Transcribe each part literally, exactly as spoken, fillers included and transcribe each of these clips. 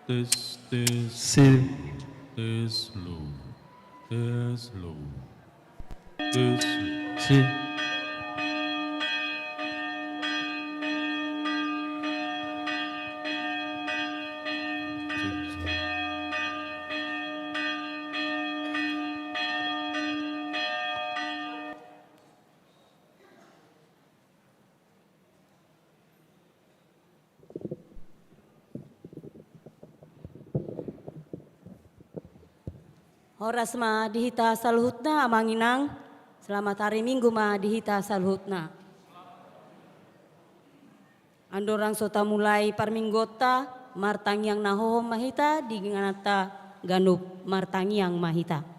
Tes, tes. Sip. Tes, low. Tes, low. Tes, low. Sip. Horas ma di hita saluhutna, amang inang. Selamat hari Minggu ma di hita saluhutna. Andorang so tamulai parmingguonta, martangiang na hohom ma hita, di ingananta ganup martangiang ma hita.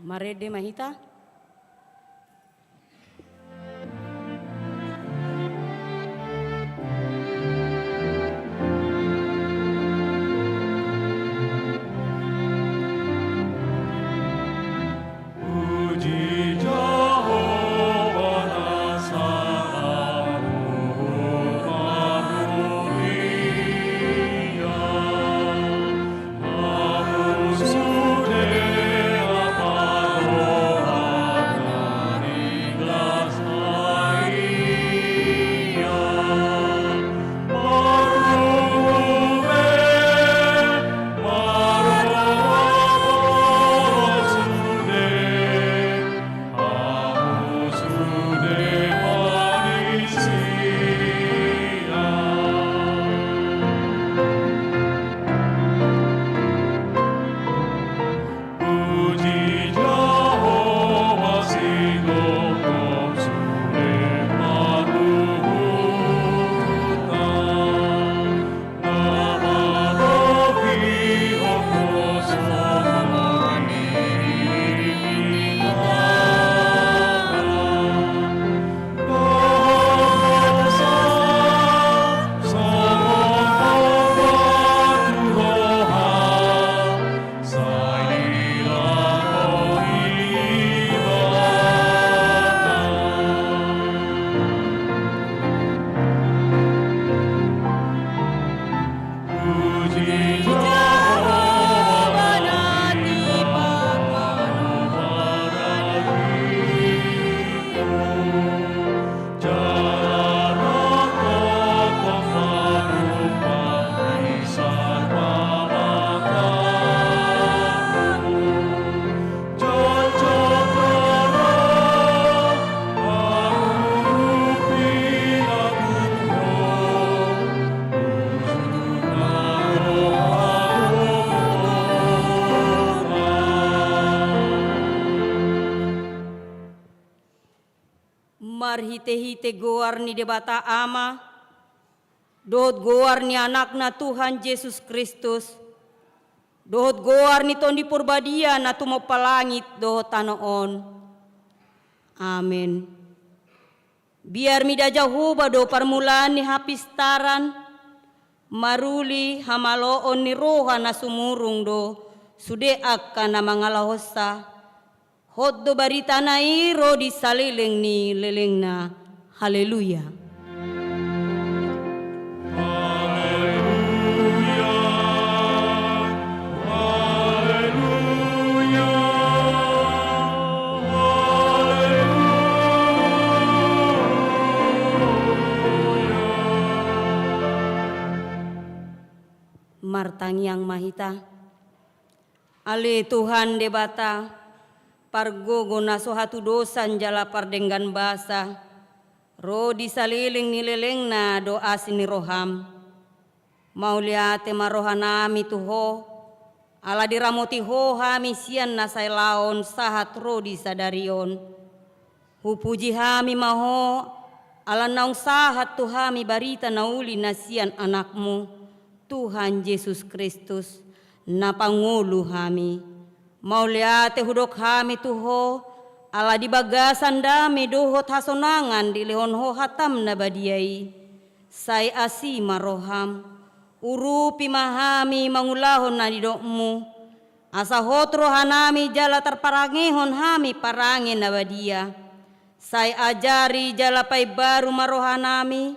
Marende ma hita. Marhitehite goar ni Debata Ama, dohot goar ni Anakna Tuhan Jesus Kristus, dohot goar ni Tondi Porbadia na tumompa langit dohot tano on. Amen. Biar mida Jahowa do parmulaan ni hapistaran, maruli hamaloon ni roha na sumurung do sude angka na mangalahonsa. Hot do baritana i ro di saleleng ni lelengna. Haleluya. Haleluya. Haleluya. Haleluya. Martangiang ma hita. Ale Tuhan Debata, pargogo na so hatudosan jala pardenggan basa, ro di saleleng ni lelengna do asi ni roham. Mauliate ma rohanami tu Ho, ala diramoti Ho hami sian na sai laon sahat ro di sadari on. Hupuji hami ma Ho, ala naung sahat tu hami barita na uli na sian Anakmu, Tuhan Jesus Kristus, na pangolu hami. Mauliate hudok hami tu Ho, Ala di bagasan dame dohot hasonangan dilehon Ho hataM na badia i, sai asi ma rohaM, urupi ma hami mangulahon na nidokMu, asa hot rohanami jala tarparangehon hami parange na badia. Sai ajari jala paimbaru ma rohanami,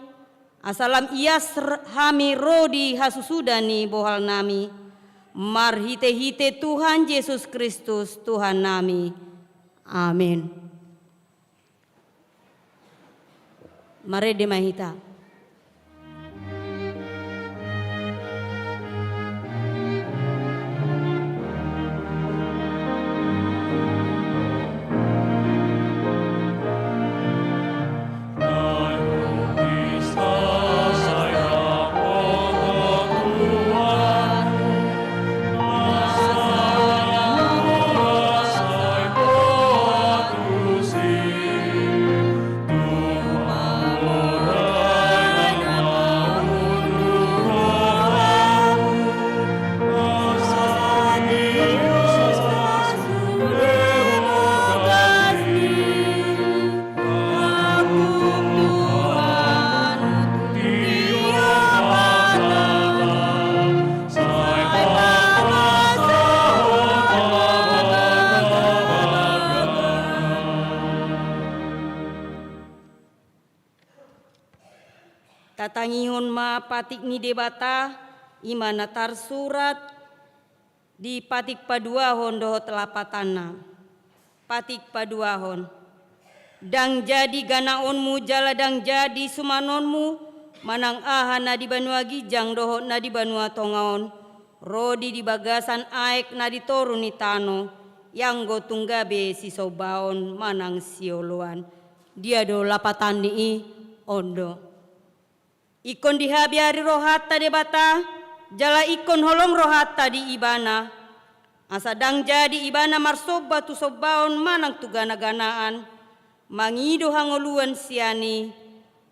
asa lam ias r-, hami ro di hasusuda ni bohalnami, marhitehite Tuhan Jesus Kristus Tuhannami. Amen. Marende ma hita. Tatangihon ma patik ni Debata, i ma na tarsurat di patik paduahon dohot lapatanna. Patik paduahon. Ndang jadi ganaonmu jala ndang jadi sumanonmu, manang aha na di banua ginjang dohot na di banua tonga on, ro di, di bagasan aek na di toru ni tano, ianggo tung gabe sisombaon manang sioloan. Dia do lapatan ni i? On do. Ingkon dihabiari rohanta Debata, jala ingkon holong rohanta di Ibana. Asa ndang jadi Ibana marsomba tu sombaon manang tu gana-ganaan, mangido hangoluan sian i,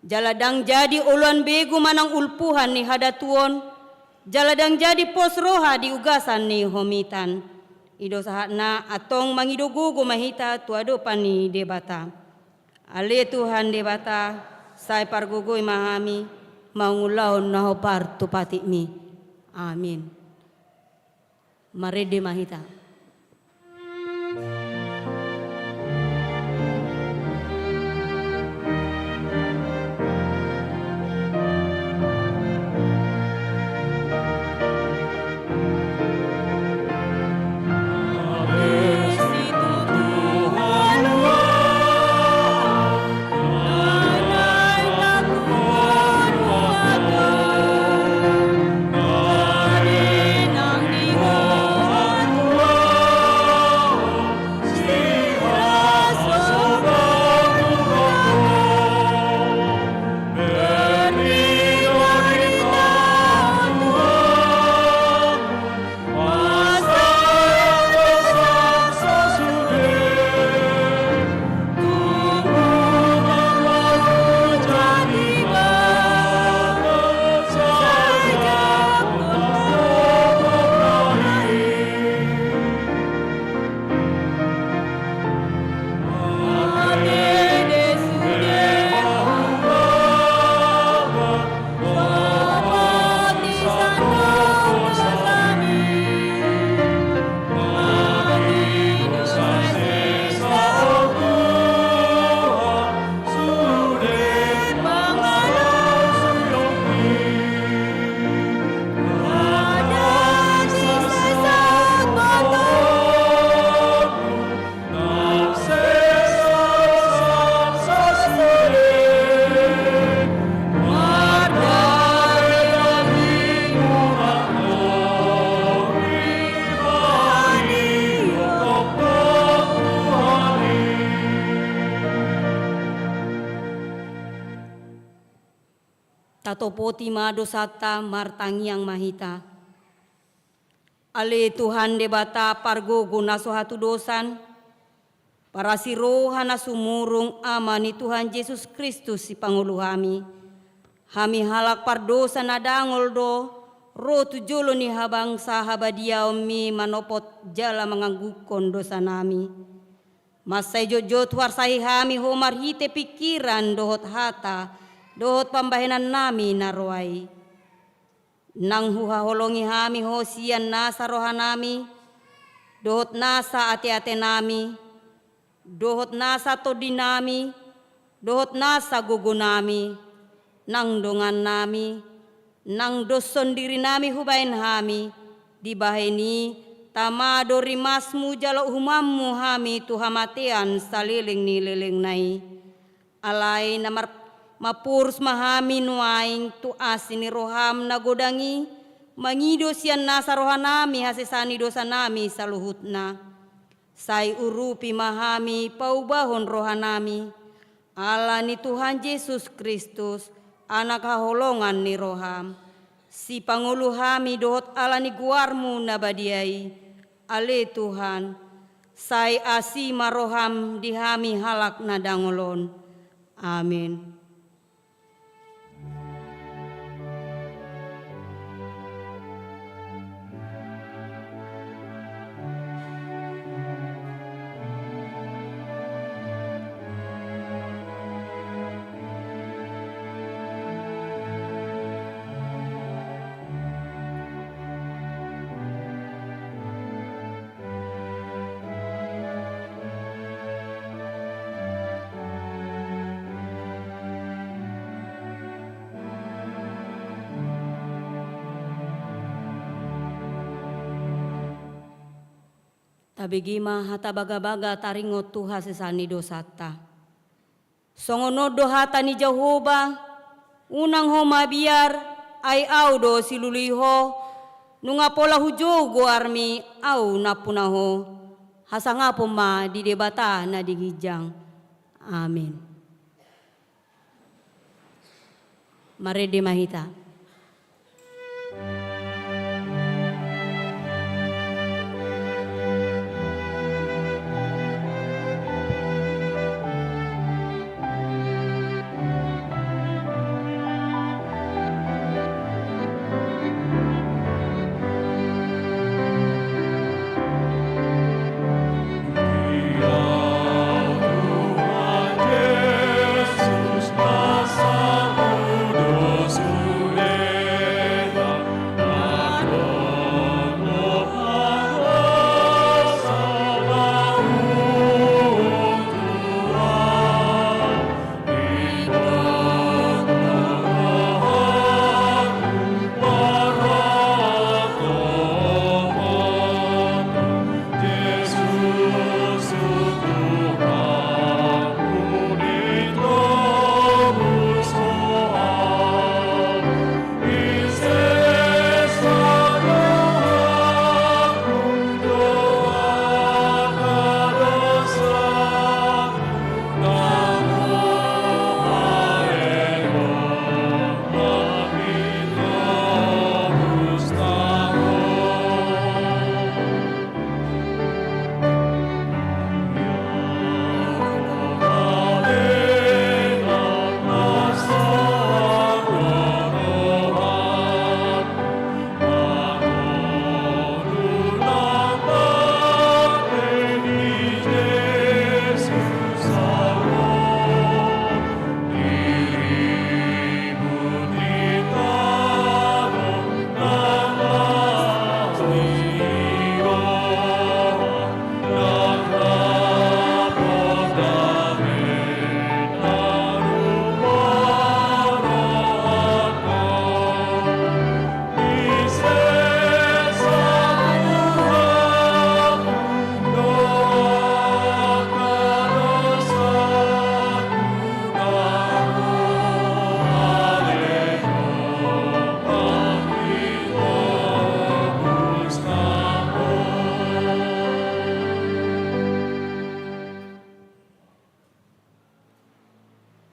jala ndang jadi oloan begu manang ulpuhan ni hadatuon, jala ndang jadi pos roha di ugasan ni homitan. I do sahatna, antong mangido gogo ma hita tu adopan ni Debata. Ale Tuhan Debata, sai pargogoi ma hami mangulahon na hombar tu patikmi. Amin. Marende ma hita. Tatopoti ma dosanta, martangiang ma hita. Ale Tuhan Debata pargogo na so hatudosan, parasi roha na sumurung, Ama ni Tuhan Jesus Kristus sipangolu hami. Hami halak pardosa na dangol do, ro tu jolo ni habangsa habadiaonmi manopot jala manganggungkon dosanami. Mansai jotjot huarsahi hami Ho marhite pingkiran dohot hata, dohot pambahenannami na roa i. Nang huhaholongi hami Ho sian nasa rohanami, dohot nasa ateatenami, dohot nasa tondinami, dohot nasa gogonami, nang dongannami, nang doshon dirinami hubahen hami, dibahen i tama do rimasmu jalo uhumanmu hami tu hamatean saleleng ni lelengna i. Alai na mar-, mamporus ma hami nuaeng tu asi ni roham na godang i, mangido sian nasa rohanami hasesaan ni dosanami saluhutna. Sai urupi ma hami paubahon rohanami, ala ni Tuhan Jesus Kristus, Anak haholongan ni roham. Sipangolu hami dohot ala ni goarmu na badia i, ale Tuhan, sai asi ma roham di hami halak na dangol on. Amin. Tabege ma hata bagabaga taringot tu hasesaan ni dosanta. Songon on do hata ni Jahowa, unang ho mabiar, ai ahu do silului ho, nunga pola hujou goarmi ahu nampuna ho. Hasangapon ma di Debata na di ginjang. Amin. Marende ma hita.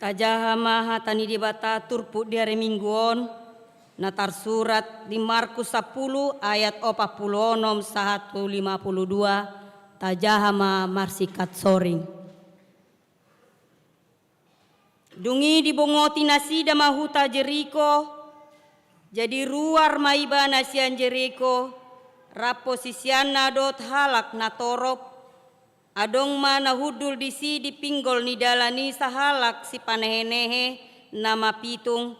Tajaha ma hata ni Debata turpuk di ari Minggu on, na tarsurat di Markus sampulu ayat opat pulu onom sahat tu lima pulu dua, tajaha ma marsingkat soring. Dung i dibongoti nasida ma huta Jeriko, jadi ruar ma ibana sian Jeriko, rap siseanna dohot halak na torop, Adong ma na hundul disi di pinggol ni dalan i sahalak sipanehenehe na mapitung,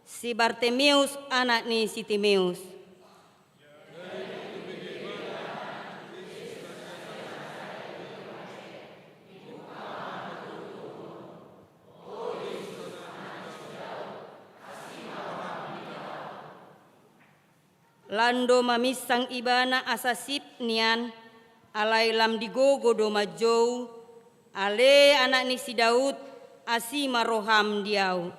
si Bartimeus anak ni si Timeus. Lam do maminsang ibana asa sip nian, alai lam digogo do manjou, ale anak ni si Daud, asi ma roham di ahu.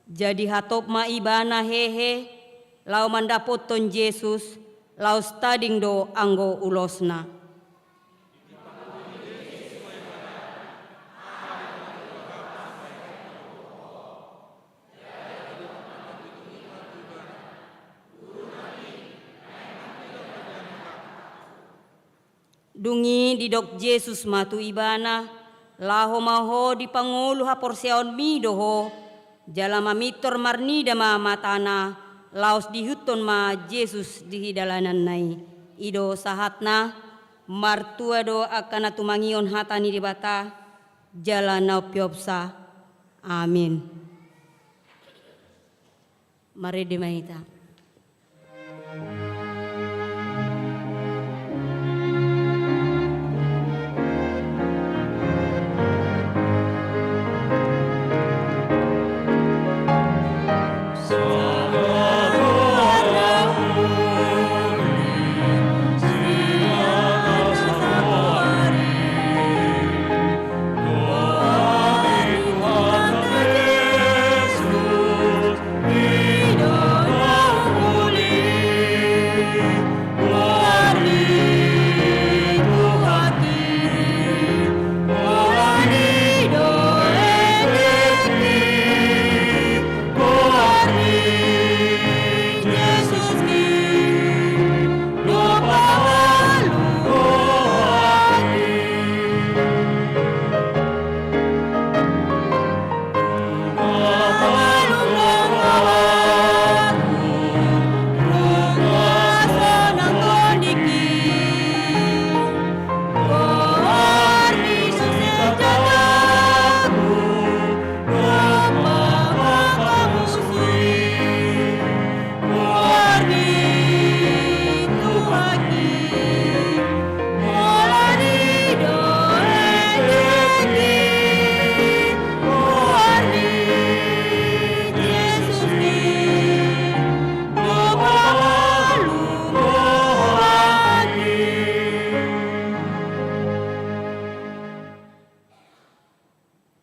Jadi hatop ma ibana hehe, laho mandapothon Jesus, laos tading do anggo ulosna. Dung i didok Jesus ma tu ibana, laho ma ho, dipangolu haporseaonmi do ho, jala mamintor marnida ma matana, laos diihuthon ma Jesus di dalananna i. I do sahatna, martua do angka na tumangihon hata ni Debata, jala na umpeopsa. Amin. Marende ma hita.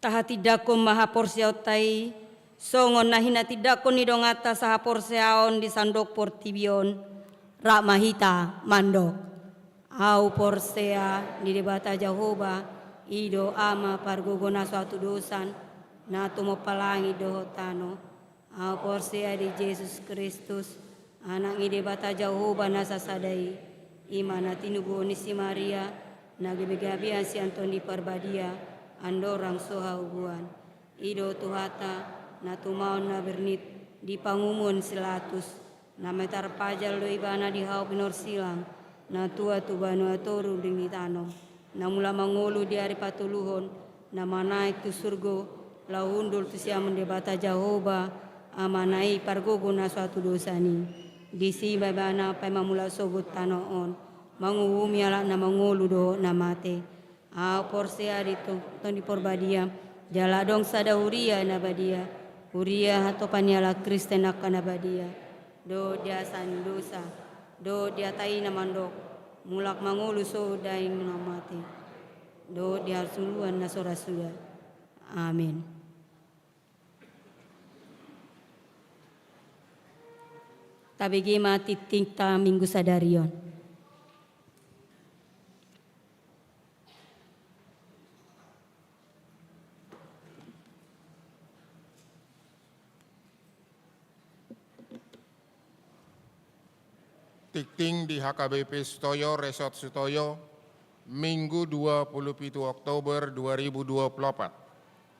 Tahatindangkon ma haporseaonta i, songon na hinatindangkon ni donganta sahaporseaon di sandok portibi on, rap ma hita mandok. Ahu porsea di Debata Jahowa, i do Ama pargogo na so hatudosan, na tumompa langit dohot tano. Ahu porsea di Jesus Kristus, Anak ni Debata Jahowa na sasada i, i ma na tinubuhon ni si Maria, na gabegabean sian Tondi Parbadia, andorang so haubuan. I do Tuhanta, na tumaon na bernit di pangumuan si Pilatus, na matar pajal do ibana di hau pinorsilang, na tua tu banua toru di ni tano, na mulak mangolu di ari patoluhon, na manaek tu surgo, laho hundul tu siamun Debata Jahowa, Amana i pargogo na so hatudosan i. Disi ma ibana paima mulak sogot tano on, manguhumi halak na mangolu dohot na mate. Ahu porsea di to-, Tondi Parbadia, jala adong sada huria na badia, huria hatopan ni halak Kristen angka na badia, dohot di hasesaan ni dosa, dohot di hata i na mandok, mulak mangolu sogot daging na mate, dohot di hasoluan na so ra suda. Amin. Tabege ma tingtingta Minggu sadari on. Tingting di H K B P Sutoyo, Resort Sutoyo, Minggu dua puluh pitu Oktober dua ribu dua puluh opat.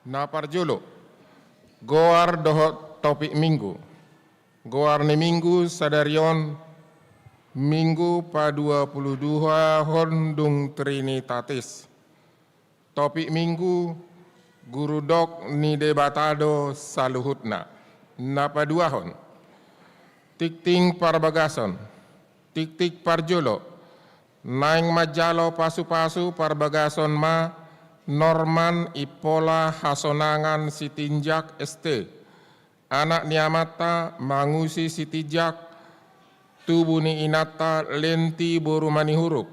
Na parjolo, goar dohot topik minggu. Goar ni minggu sadari on, minggu paduapuluduahon dung Trinitatis. Topik minggu, gurudok ni Debata do saluhutna. Na paduahon, tingting parbagason. Tingting parjolo, naeng manjalo pasupasu parbagason ma Norman Impola Hasonangan Sitinjak S T, anak ni amanta Mangusi Sitinjak, tubu ni inanta Lenti boru Manihuruk,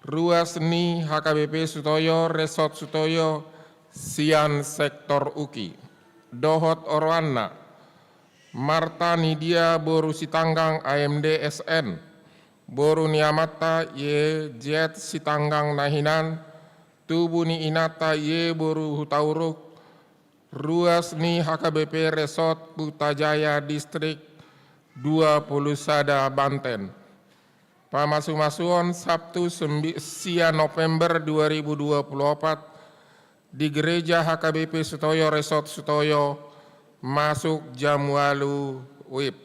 ruas ni H K B P Sutoyo, Resort Sutoyo, sian sektor UKI. Dohot oroanna, Marta Nidia boru Sitanggang A M D S N, boru ni amanta Y Z Sitanggang na hinan, tubu ni inanta Y boru Hutauruk, ruas ni H K B P Resort Kutajaya Distrik dua puluh sada Banten. Pamasumasuon Sabtu sembi-, sia November dua ribu dua puluh opat di Gereja H K B P Sutoyo Resort Sutoyo masuk jam ualu WIB.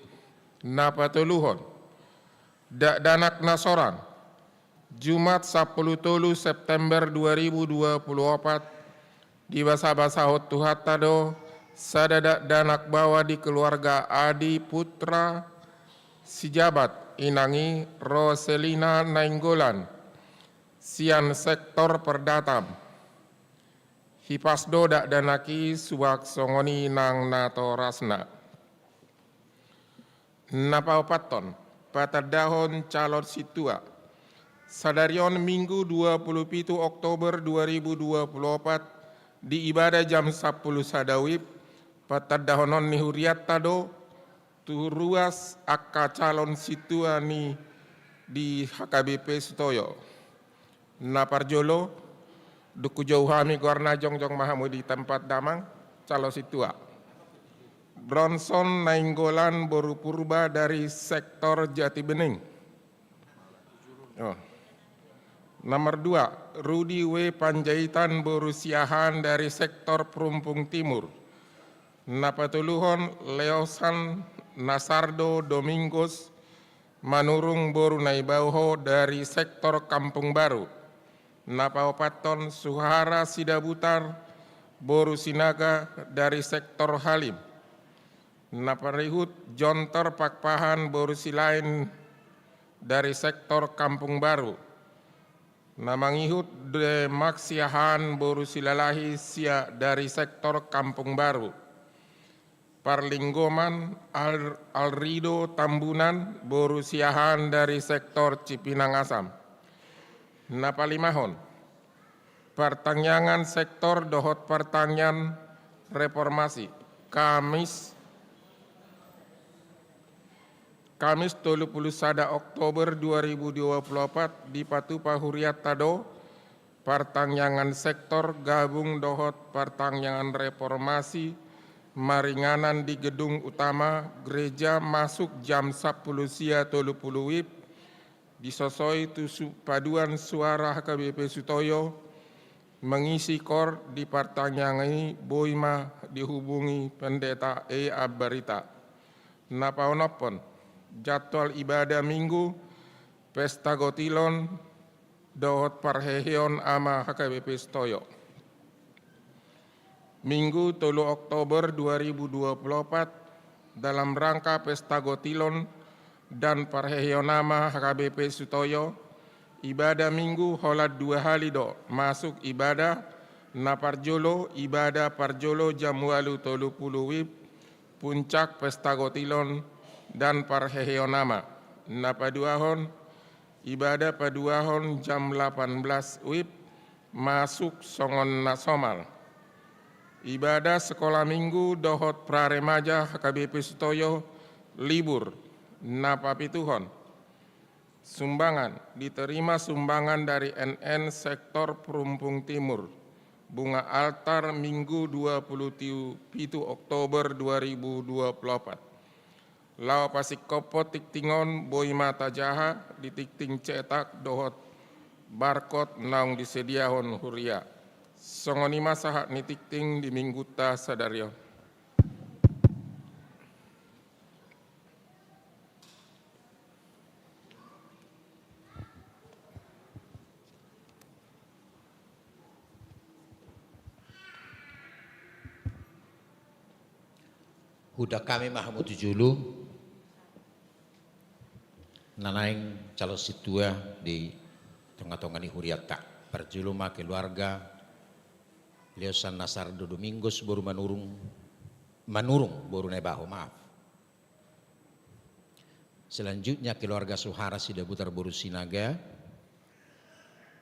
Na patoluhon, dakdanak na sorang. Jumat sampulu tolu September dua ribu dua puluh opat, dibasabasahon Tuhanta do sada dakdanak baoa di keluarga Adi Putra Sijabat, inang i Roselina Nainggolan, sian sektor Perdatam. Hipas do dakdanak i suang songon i nang natorasna. Na paopathon, patandahon calon sintua. Sadari on Minggu dua puluh pitu Oktober dua ribu dua puluh opat, di ibadah jam sampulu sada WIB, patandahonon ni hurianta do tu ruas angka calon sintua ni di H K B P Sutoyo. Na parjolo, dung hujou hami goarna, jongjong ma hamu di tempat damang, calon sintua. Bronson Nainggolan boru Purba dari sektor Jatibening. Oh. Nomor dua, Rudi W Panjaitan boru Siahaan dari sektor Perumpung Timur. Na patoluhon, Leosan Nasardo Domingos Manurung boru Naibaho dari sektor Kampung Baru. Na paopathon, Suhara Sidabutar boru Sinaga dari sektor Halim. Na parihut, Jontor Pakpahan boru Silain dari sektor Kampung Baru. Na mangihut, Demak Siahaan boru Silalahi sia dari sektor Kampung Baru. Parlinggoman, Al-, Alrido Tambunan boru Siahaan dari sektor Cipinang Asam. Na palimahon, partangiangan sektor dohot partangiangan reformasi. Kamis, Kamis tolu pulu sada Oktober dua ribu dua pulu opat, dipatupa hurianta do partangiangan sektor gabung dohot partangiangan reformasi maringanan di gedung utama gereja masuk jam sampulu sia tolu pulu WIB, disosoi tu su-, paduan suara H K B P Sutoyo, mengisi kor di partangiangan i boi ma dihubungi Pendeta E A Barita. Na paonomhon, jadwal ibadah Minggu, pesta gotilon dohot parheheon ama H K B P Sutoyo. Minggu tolu Oktober dua ribu dua puluh opat, dalam rangka pesta gotilon dan parheheon ama H K B P Sutoyo, ibadah Minggu holan dua hali do masuk ibadah, na parjolo ibadah parjolo jam ualu tolu pulu WIB, puncak pesta gotilon dan parheheon ama. Na paduahon, ibadah paduahon jam lapan belas WIB, masuk songon na somal. Ibadah sekolah Minggu dohot praremaja H K B P Sutoyo libur. Na papituhon, sumbangan, diterima sumbangan dari N N sektor Perumpung Timur, bunga altar Minggu dua puluh pitu Oktober dua ribu dua puluh opat. Laho pasingkophon tingting on boi ma tajaha di tingting cetak dohot barkot naung disediahon huria. Songon i ma sahat ni tingting di minggunta sadari on. Huundang hami ma hamu tu jolo, na naeng calon sintua di tongatonga ni hurianta. Parjolo ma keluarga Leosan Nasardo Domingus boru Manurung, Manurung boru Naibaho, maaf. Selanjutnya keluarga Suhara Sidabutar boru Sinaga,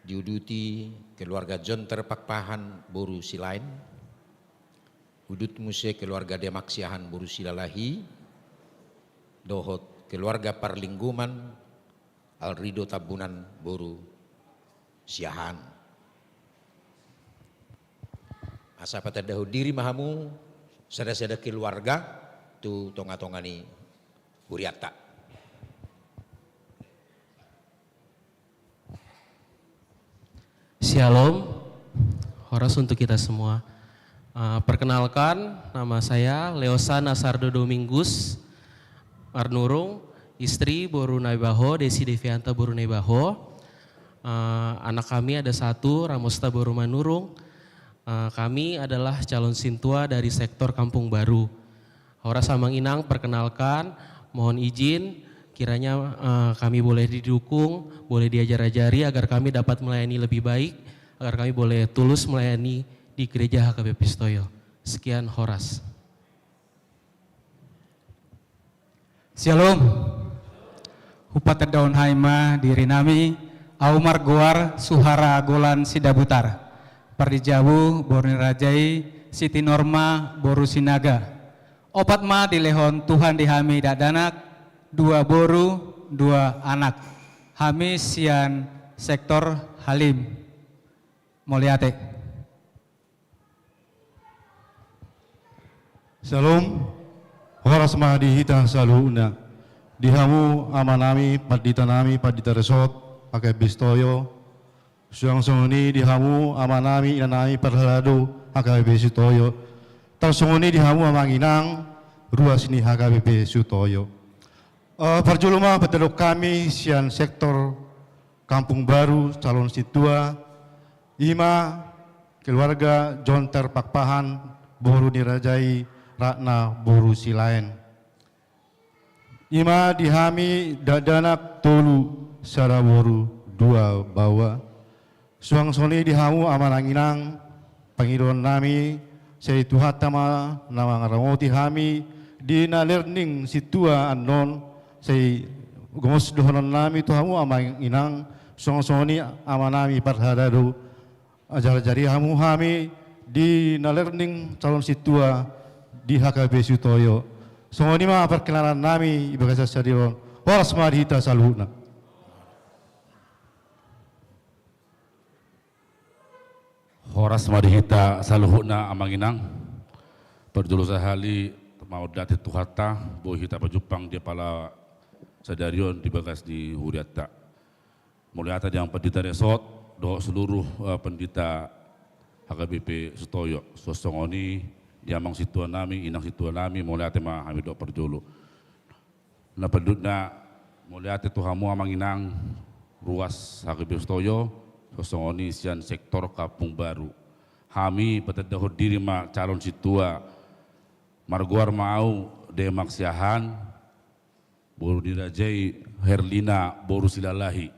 diuduti keluarga Jonter Pakpahan boru Silaen, udut muse keluarga Demak Siahaan boru Silalahi, dohot keluarga Parlinggoman Alrido Tambunan boru Siahaan. Asa patandahon diri ma hamu sada-sada keluarga tu tongatonga ni hurianta. Syalom. Horas untuk kita semua. Eh, perkenalkan, nama saya Leosan Nasardo Domingus Manurung, istri boru Naibaho, Desi Devianta boru Naibaho. Eh, anak kami ada satu, Ramosta boru Manurung. Eh, kami adalah calon sintua dari sektor Kampung Baru. Horas Amang Inang, perkenalkan, mohon izin, kiranya, eh, kami boleh didukung, boleh diajar-ajari agar kami dapat melayani lebih baik, agar kami boleh tulus melayani di Gereja H K B P Sutoyo. Sekian, horas. Syalom. Hupatandahon hami ma diri nami, ahu margoar Suhara Golan Sidabutar. Pardijabu boru ni raja i Siti Norma boru Sinaga. Opat ma dilehon Tuhan di hami dakdanak, dua boru, dua anak. Hami sian sektor Halim. Mauliate. Syalom. Horas ma di hita saluhutna. Di hamu amanami, panditanami, pandita resort H K B P Sutoyo. Suang songon i di hamu amanami, inanami, parhalado H K B P Sutoyo. Tarsongon i di hamu amang inang, ruas ni H K B P Sutoyo. Eh, parjolo ma patandahon hami sian sektor Kampung Baru calon sintua, i ma keluarga Jonter Pakpahan boru ni raja i Ratna boru Silaen. I ma di hami dakdanak tolu, sada boru dua baoa. Suang songon i di hamu amanami inang, pangidoan nami, sai Tuhanta ma na mangaramoti hami di na leleng sintua annon, sai gomos dohonon nami tu hamu amang inang, suang songon i amanami parhalado, ajar-ajari hamu hami di na leleng calon sintua di H K B P Sutoyo. Songon i ma parkenalan nami di bagasan sadari on. Horas ma di hita saluhutna. Horas ma di hita saluhutna amang inang. Parjolo sahali mauliate Tuhanta, boi hita pajumpang di apala sadari on di bagas ni hurianta. Mauliate di amang pandita resort dohot seluruh, eh, pandita H K B P Sutoyo. Suang songon i di amang sintua nami, inang sintua nami, mauliate ma hami dohot parjolo. Na paidua, mauliate tu hamu amang inang ruas H K B P Sutoyo, suang songon i sian sektor Kampung Baru. Hami patandahon diri ma calon sintua, margoar ma ahu Demak Siahaan, boru ni raja i Herlina boru Silalahi.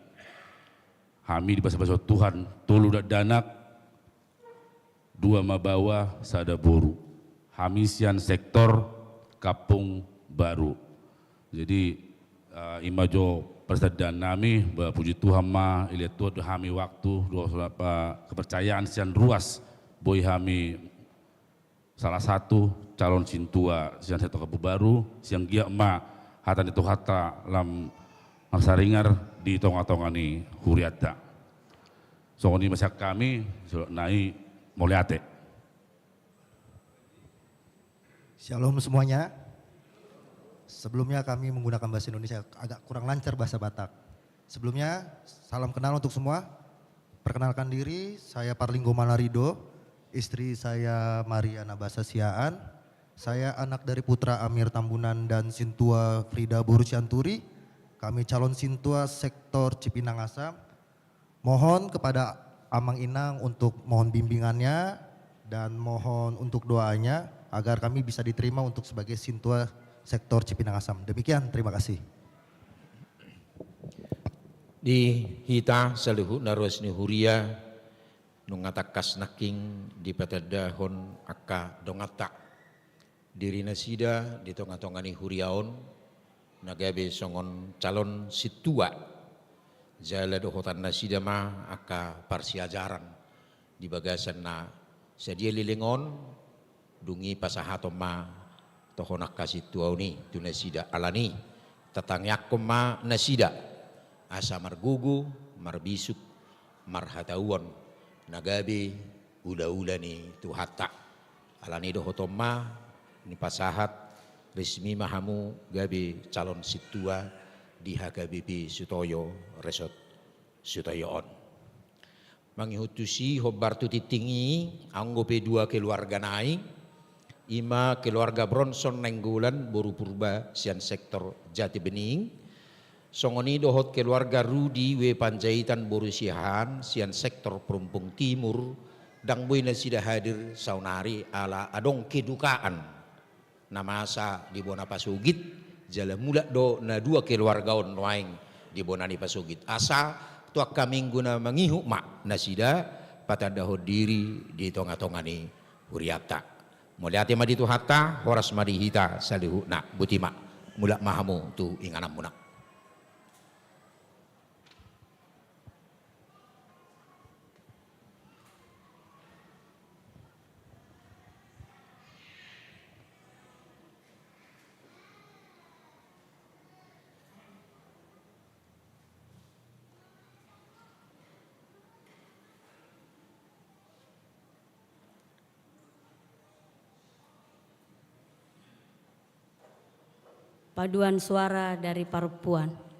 Hami dibasabasahon Tuhan tolu dakdanak, dua ma baoa, sada boru. Hami sian sektor Kampung Baru. Jadi, eh, i ma jo parsandaan nami, ba puji Tuhan ma, dilehon Tuhan do hami waktu, dohot, eh, kepercayaan sian ruas, boi hami salah satu calon sintua sian sektor Kampung Baru, sai anggiat ma hata ni Tuhanta lam marsaringar di tongatonga ni hurianta. Songon i ma sian hami, songon i, mauliate. Shalom semuanya. Sebelumnya kami menggunakan bahasa Indonesia, agak kurang lancar bahasa Batak. Sebelumnya, salam kenal untuk semua. Perkenalkan diri, saya Parlinggo Manarido, istri saya Maria Nabasa Siaan. Saya anak dari Putra Amir Tambunan dan Sintua Frida Boru Sianturi. Kami calon Sintua sektor Cipinang Asam. Mohon kepada Amang Inang untuk mohon bimbingannya dan mohon untuk doanya agar kami bisa diterima untuk sebagai Sintua sektor Cipinang Asam. Demikian, terima kasih. Di hita saluhutna ruas ni huria, nunga tangkas nangkin dipatandahon angka donganta. Diri nasida di tonga-tonga ni huria on, na gabe songon calon sintua. Jala dohotan nasida ma angka parsiajaran di bagasan na sadia leleng on, dung i pasahaton ma tohon angka sintua on i tu nasida. Alani, tatangiangkon ma nasida asa margogo, marbisuk, marhatauon na gabe ula-ula ni Tuhanta. Alani dohoton ma, nipasahat, resmi ma hamu gabe calon sintua di H K B P Sutoyo, Resort Sutoyo on. Mangihut tusi, hombar tu tingting i, anggo pe dua keluarga nai, i ma keluarga Bronson Nainggolan boru Purba sian sektor Jati Bening, songon i dohot keluarga Rudi W Panjaitan boru Siahaan sian sektor Perumpung Timur, ndang boi nasida hadir saonari ala adong kedukaan na masa di bona pasogit, jala mulak do na dua keluarga on nuaeng di bona ni pasogit. Asa tu angka minggu na mangihut ma nasida patandahon diri di tonga-tonga ni hurianta. Mauliate ma di Tuhanta, horas ma di hita saluhutna. Boti ma, mulak ma hamu tu ingananmuna. Paduan suara dari parompuan.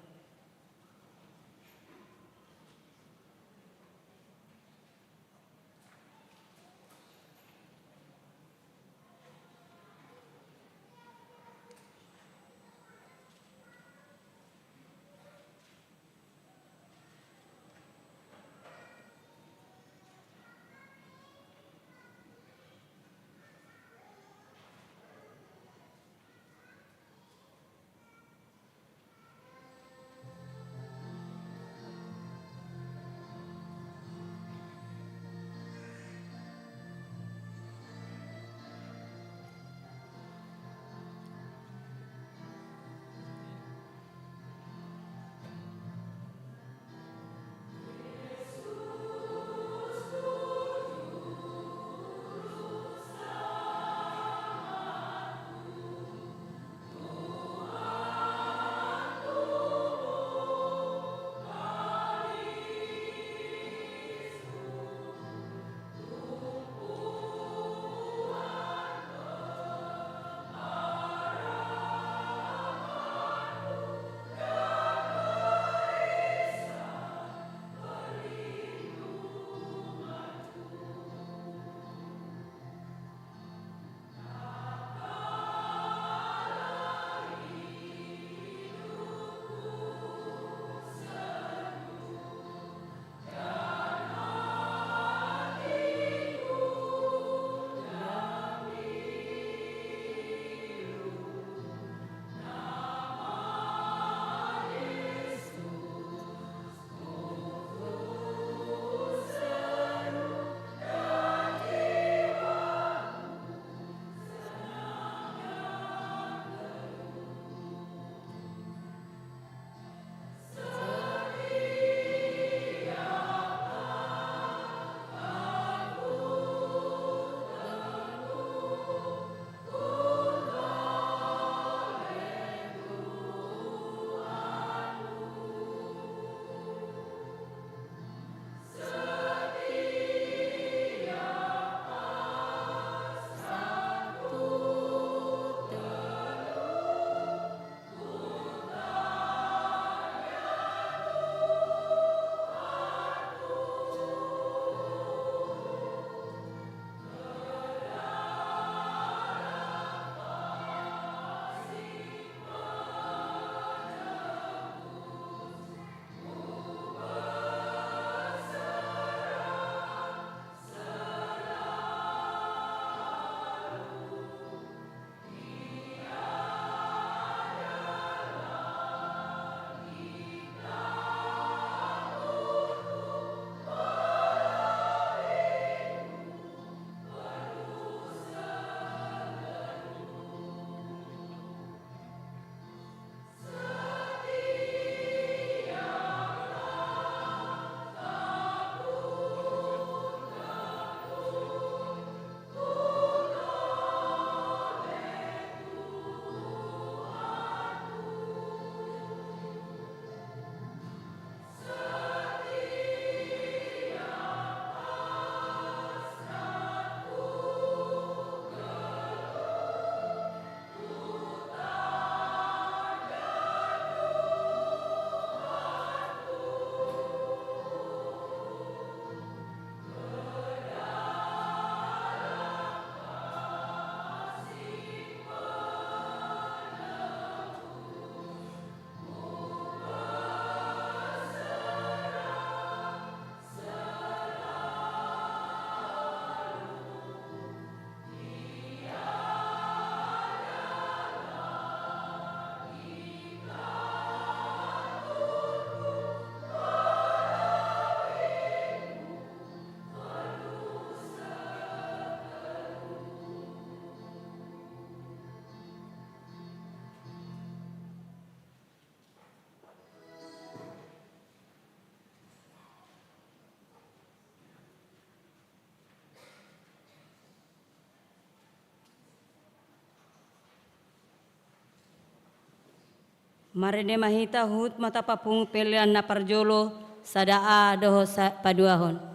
Marende ma hita huhut ma tapapungu pelean na parjolo, sada A dohot sa-, paduahon.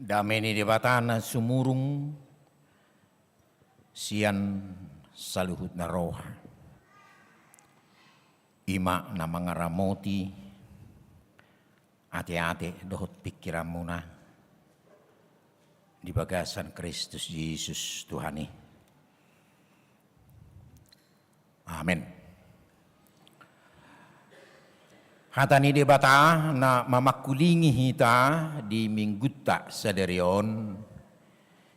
Dame ni Debata na sumurung sian saluhut na roha, i ma na mangaramoti ateate dohot pingkiranmuna di bagasan Kristus Jesus Tuhan i. Amen. Hata ni Debata na mamangkulingi hita di minggunta sadari on,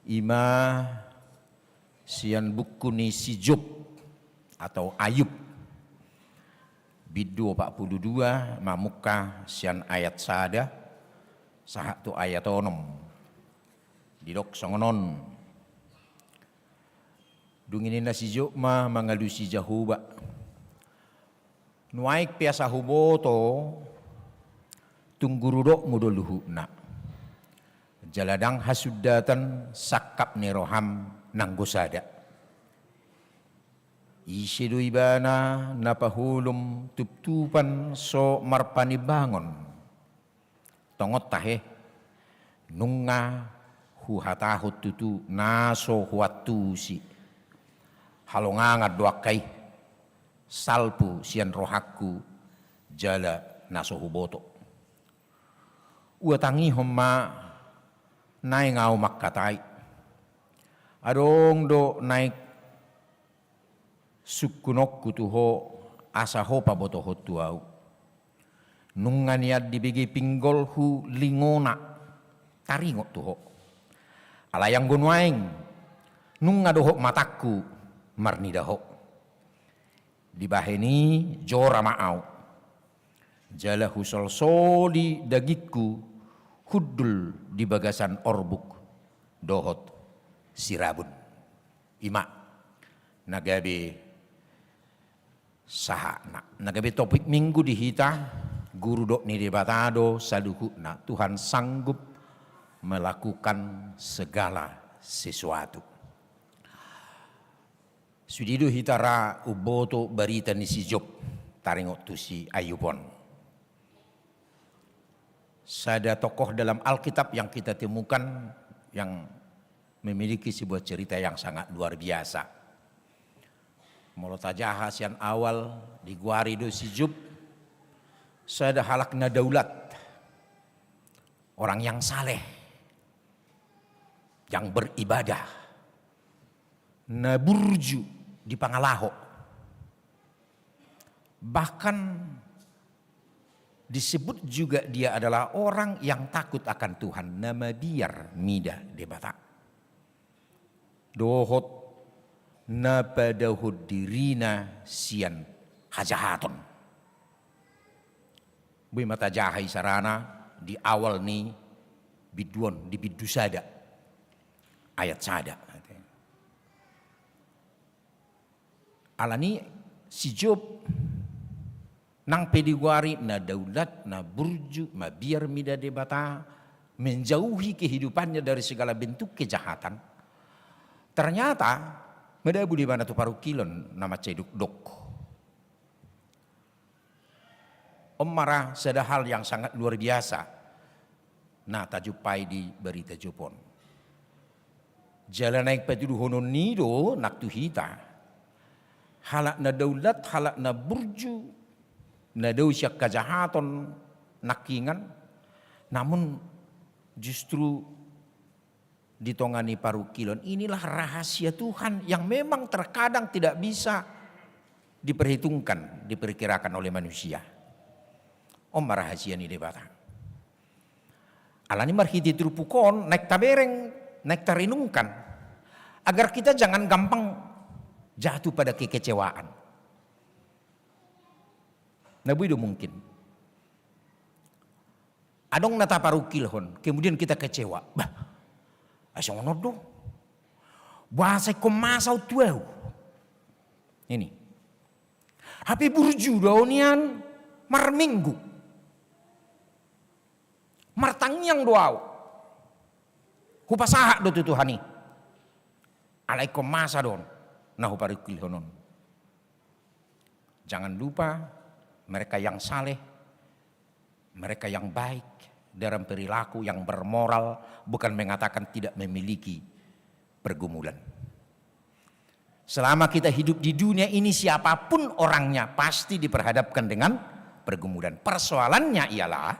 i ma sian buku ni si Job atau Ayub, bindu opat pulu dua, mamungka sian ayat sada sahat tu ayat onom. Didok songon on. Dung i ninna si Job ma mangalusi Jahowa: Nuaeng pe asa huboto, tung guru dokmu do luhutna, jala ndang hasundatan sangkap ni roham nanggo sada. Ise do ibana na paholom tuptupan so marpanimbangon? Tongon tahe, nunga huhatahon tutu na so huantusi. Halongangan do angka i, salpu sian rohangku jala na so huboto. Huhatangihon ma naeng ahu mangkatai. Adong do naeng sungkunonku tu ho, asa ho pabotohon tu ahu. Nunga nian dibege pinggolhu lingona taringot tu ho. Alai anggo nuaeng, nunga dohot matangku marnida ho. Dibahen i jora ma ahu, jala husolsoli dagingku hundul di bagasan orbuk dohot sirabun. I ma na gabe sahatna, na gabe topik minggu di hita: Guru dok ni Debata do saluhutna, Tuhan sanggup melakukan segala sesuatu. Sude do hita ra umboto barita ni si Job taringot tu si Ayub on. Sada tokoh dalam Alkitab yang kita temukan yang memiliki sebuah cerita yang sangat luar biasa. Molo tajaha sian awal, digoari do si Job sada halak na daulat, orang yang saleh, yang beribadah, na burju di pangalaho. Bahkan disebut juga dia adalah orang yang takut akan Tuhan, na mabiar mida Debata. Dohot na padahon dirina sian hajahaton. Boi ma tajaha isarana di awal ni bindu on, di bindu sada, ayat sada. Alani si Job nang pe digoari na daulat, na burju, mabiar mida Debata, menjauhi kehidupannya dari segala bentuk kejahatan, ternyata madabu do ibana tu parungkilon na mansai dokdok. On ma ra sada hal yang sangat luar biasa na tajumpai di barita Job on. Jala naeng patuduhonon ni i do nang tu hita, halak na daulat, halak na burju, na dao sian hajahaton nangkiningan, namun justru di tonga ni parungkilon, inilah rahasia Tuhan yang memang terkadang tidak bisa diperhitungkan, diperkirakan oleh manusia. On ma rahasia ni Debata. Alani marhite turpuk on naeng tabereng, naeng tarenungkan, agar kita jangan gampang jatuh pada kekecewaan. Na boi do mungkin. Adong na taparungkilhon, kemudian kita kecewa. Bah, ai songon on do. Boasa ingkon masa on tu ahu? Ini. Hape burju do ahu nian marminggu. Martangiang do ahu. Hupasahat do tu Tuhan i. Alai ingkon masa do on na huparungkilhon on. Jangan lupa, mereka yang saleh, mereka yang baik dalam perilaku, yang bermoral, bukan mengatakan tidak memiliki pergumulan. Selama kita hidup di dunia ini, siapapun orangnya pasti diperhadapkan dengan pergumulan. Persoalannya ialah,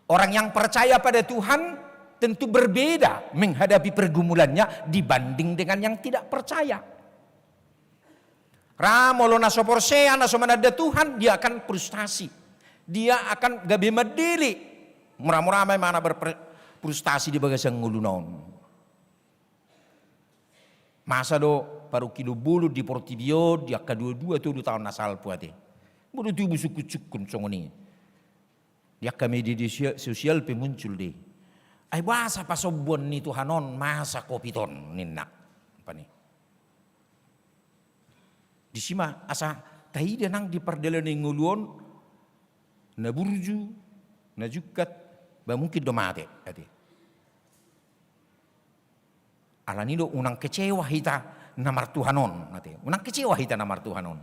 orang yang percaya pada Tuhan tentu berbeda menghadapi pergumulannya dibanding dengan yang tidak percaya. Ra molo na so porsea, na so mananda Tuhan, dia akan frustasi. Dia akan gabe mandele. Mura-mura ma imana berfrustasi di bagasan ngoluna on. Masa do parungkilon bolon di portibi on di angka dua dua tolu taon na salpu ate. Molo tubu sungkun-sungkun songon i. Di angka media sosial pe muncul do i. Ai boasa pasombuon ni Tuhan on masa covid on ninna. Apa ni? Disi ma asa taida nang di pardalanan ngolu on na burju, na jungkat, ba mungkin do mate ate. Alani do unang kecewa hita na martuhan on ate. Unang kecewa hita na martuhan on.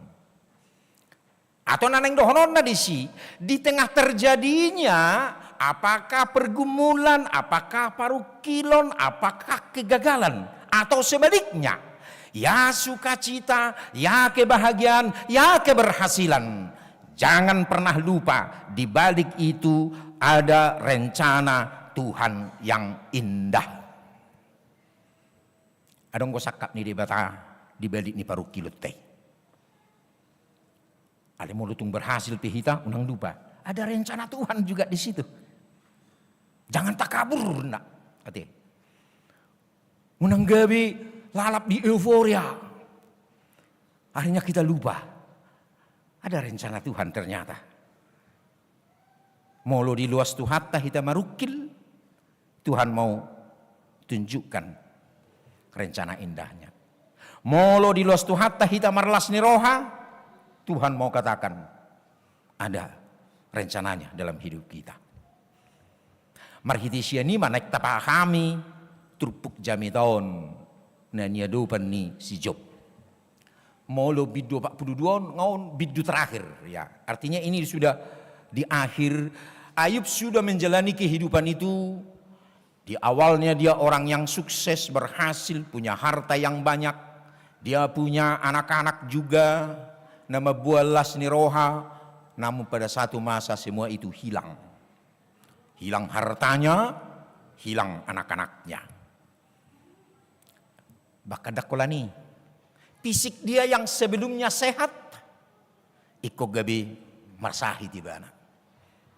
Atau na naeng dohononna disi, di tengah terjadinya apakah pergumulan, apakah parungkilon, apakah kegagalan, atau sebaliknya, ya sukacita, ya kebahagiaan, ya keberhasilan, jangan pernah lupa di balik itu ada rencana Tuhan yang indah. Adong do sangkap ni Debata di balik ni parungkilonta i. Alai molo tung berhasil pe hita, unang lupa ada rencana Tuhan juga di situ. Jangan takabur ninna ate. Unang gabe lalap di euforia. Akhirnya kita lupa ada rencana Tuhan ternyata. Molo diloas Tuhanta hita marungkil, Tuhan mau tunjukkan rencana indahnya. Molo diloas Tuhanta hita marlas ni roha, Tuhan mau katakan ada rencananya dalam hidup kita. Marhite sian i ma naeng tapahami turpuk jamita on na niadopan ni si Job. Molo bindu opat pulu dua on, nga on bindu terakhir, ya. Artinya ini sudah di akhir. Ayub sudah menjalani kehidupan itu. Di awalnya dia orang yang sukses, berhasil, punya harta yang banyak. Dia punya anak-anak juga, na mamboan las ni roha. Namun pada satu masa semua itu hilang. Hilang hartanya, hilang anak-anaknya. Bahkan ndang holan i, fisik dia yang sebelumnya sehat, ingkon gabe marsahit ibana.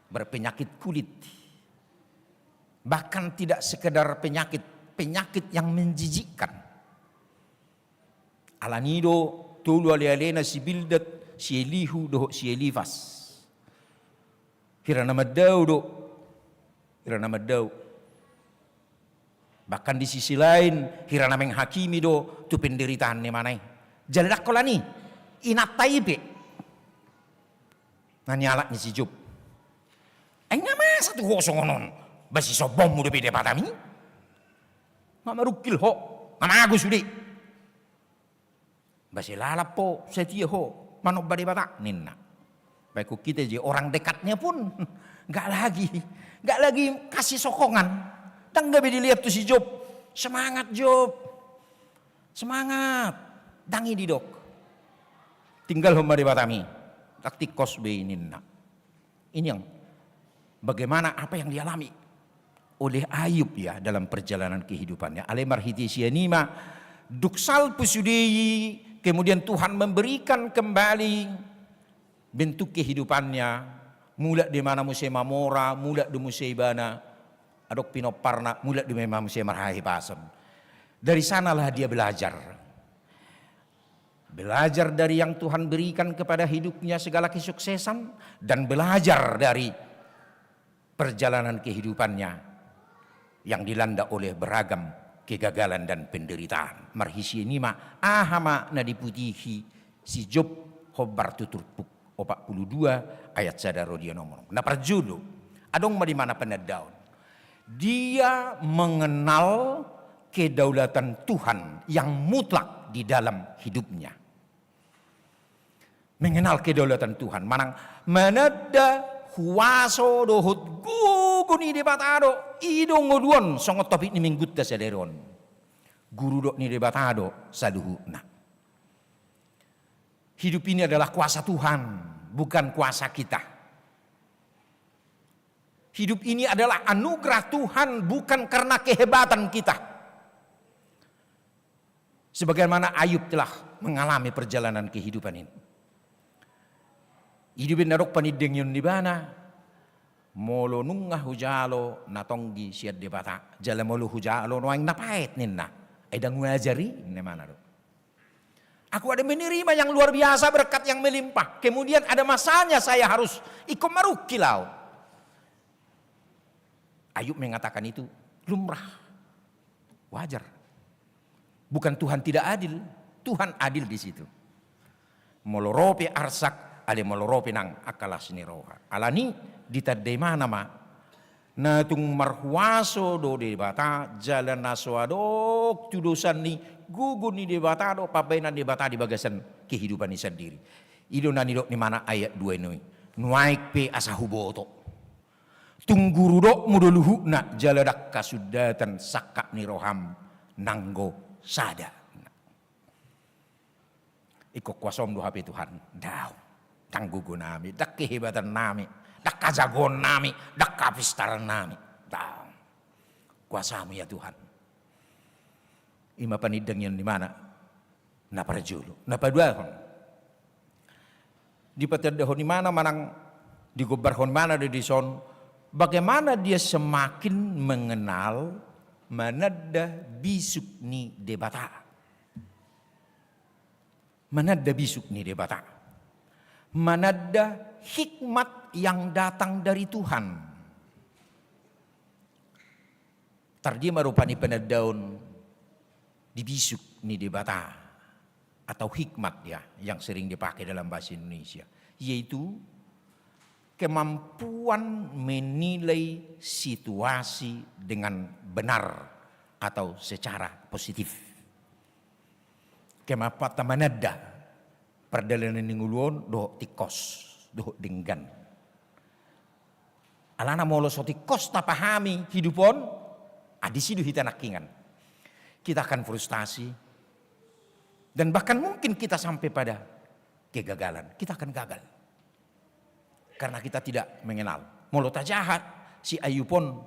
Berpenyakit kulit. Bahkan tidak sekedar penyakit, penyakit yang menjijikkan. Alani do tolu alealena si Bildad, si Elihu dohot si Elifas. Hira na mandao do. Hira na mandao. Bahkan di sisi lain, hira na menghakimi do tu penderitaan ni ibana i. Jala ndang holan i, inanta i pe na nialap ni si Job. Ai nga masa tu ho songon on? Ba sisombongmu dope Debatami? Nga marungkil ho, nga mago sude. Ba sai lalap ho, setia ho manomba Debata ninna. Baik kita jadi orang dekatnya pun nggak lagi, nggak lagi kasih sokongan. Ndang gabe dilihat tu si Job. Semangat Job. Semangat. Ndang i didok. Tinggalhon ma Debatami. Ndang tingkos be ninna. Ini yang bagaimana apa yang dialami oleh Ayub ya dalam perjalanan kehidupannya. Alai marhite sian i ma dung salpu sude i, kemudian Tuhan memberikan kembali bentuk kehidupannya. Mulak do ibana muse mamora, mulak do muse ibana adong pinomparna, mulak do ibana muse marhahipason. Dari sanalah dia belajar. Belajar dari yang Tuhan berikan kepada hidupnya segala kesuksesan, dan belajar dari perjalanan kehidupannya yang dilanda oleh beragam kegagalan dan penderitaan. Marhite sian i ma aha ma na diputihi si Job hombar tu turpuk opat pulu dua ayat sada ro di onom. Na parjolo, adong ma di ibana panandaon. Dia mengenal kedaulatan Tuhan yang mutlak di dalam hidupnya. Mengenal kedaulatan Tuhan, manang mananda huaso dohot gogo ni Debata do, i do ngolu on songon topik ni minggunta sadari on. Guru dok ni Debata do saluhutna. Hidup ini adalah kuasa Tuhan, bukan kuasa kita. Hidup ini adalah anugerah Tuhan, bukan karena kehebatan kita. Sebagaimana Ayub telah mengalami perjalanan kehidupan ini. I do umbahen na dok panindangion ni ibana, molo nunga hujalo na tonggi sian Debata, jala molo hujalo nuaeng na paet ninna. Ai ndang wajar i ninna ibana do. Aku ada menerima yang luar biasa, berkat yang melimpah. Kemudian ada masanya saya harus ingkon marungkil au. Ayub mengatakan itu lumrah. Wajar. Bukan Tuhan tidak adil, Tuhan adil di situ. Molo ro pe arsak, alai molo ro pe nang angka las ni roha. Alani i ditanda ibana ma, na tung marhuaso do Debata, jala na so adong tudosan ni gogo ni Debata dohot pambahenan Debata di bagasan kehidupan i sandiri. I do na nidok ni ibana ayat dua i. Nuaeng pe asa huboto. Tung guru dokmu do luhutna, jala ndang hasundatan sangkap ni roham nanggo sada. Ingkon kuasom do hape Tuhan. Daong. Ndang gogonami, ndang kehebatannami, ndang hajagoonnami, ndang hapistarannami. Daong. Kuasamu ya Tuhan. I ma panindangion ni ibana. Na parjolo, na paduahon. Dipatandahon ibana manang digombarhon ibana do dison, bagaimana dia semakin mengenal, mananda bisuk ni Debata. Mananda bisuk ni Debata. Mananda hikmat yang datang dari Tuhan. Tardia ma rupani panandaon di bisuk ni Debata atau hikmat ya, yang sering dipakai dalam bahasa Indonesia, yaitu kemampuan menilai situasi dengan benar atau secara positif. Kemampuan mananda pardalanan ni ngolu on dohot tingkos, dohot denggan. Alana molo so tingkos tapahami hidup on, ah, disi do hita nangkiningan. Kita akan frustasi, dan bahkan mungkin kita sampai pada kegagalan. Kita akan gagal. Karena kita tidak mengenal. Molo tajaha si Ayub on,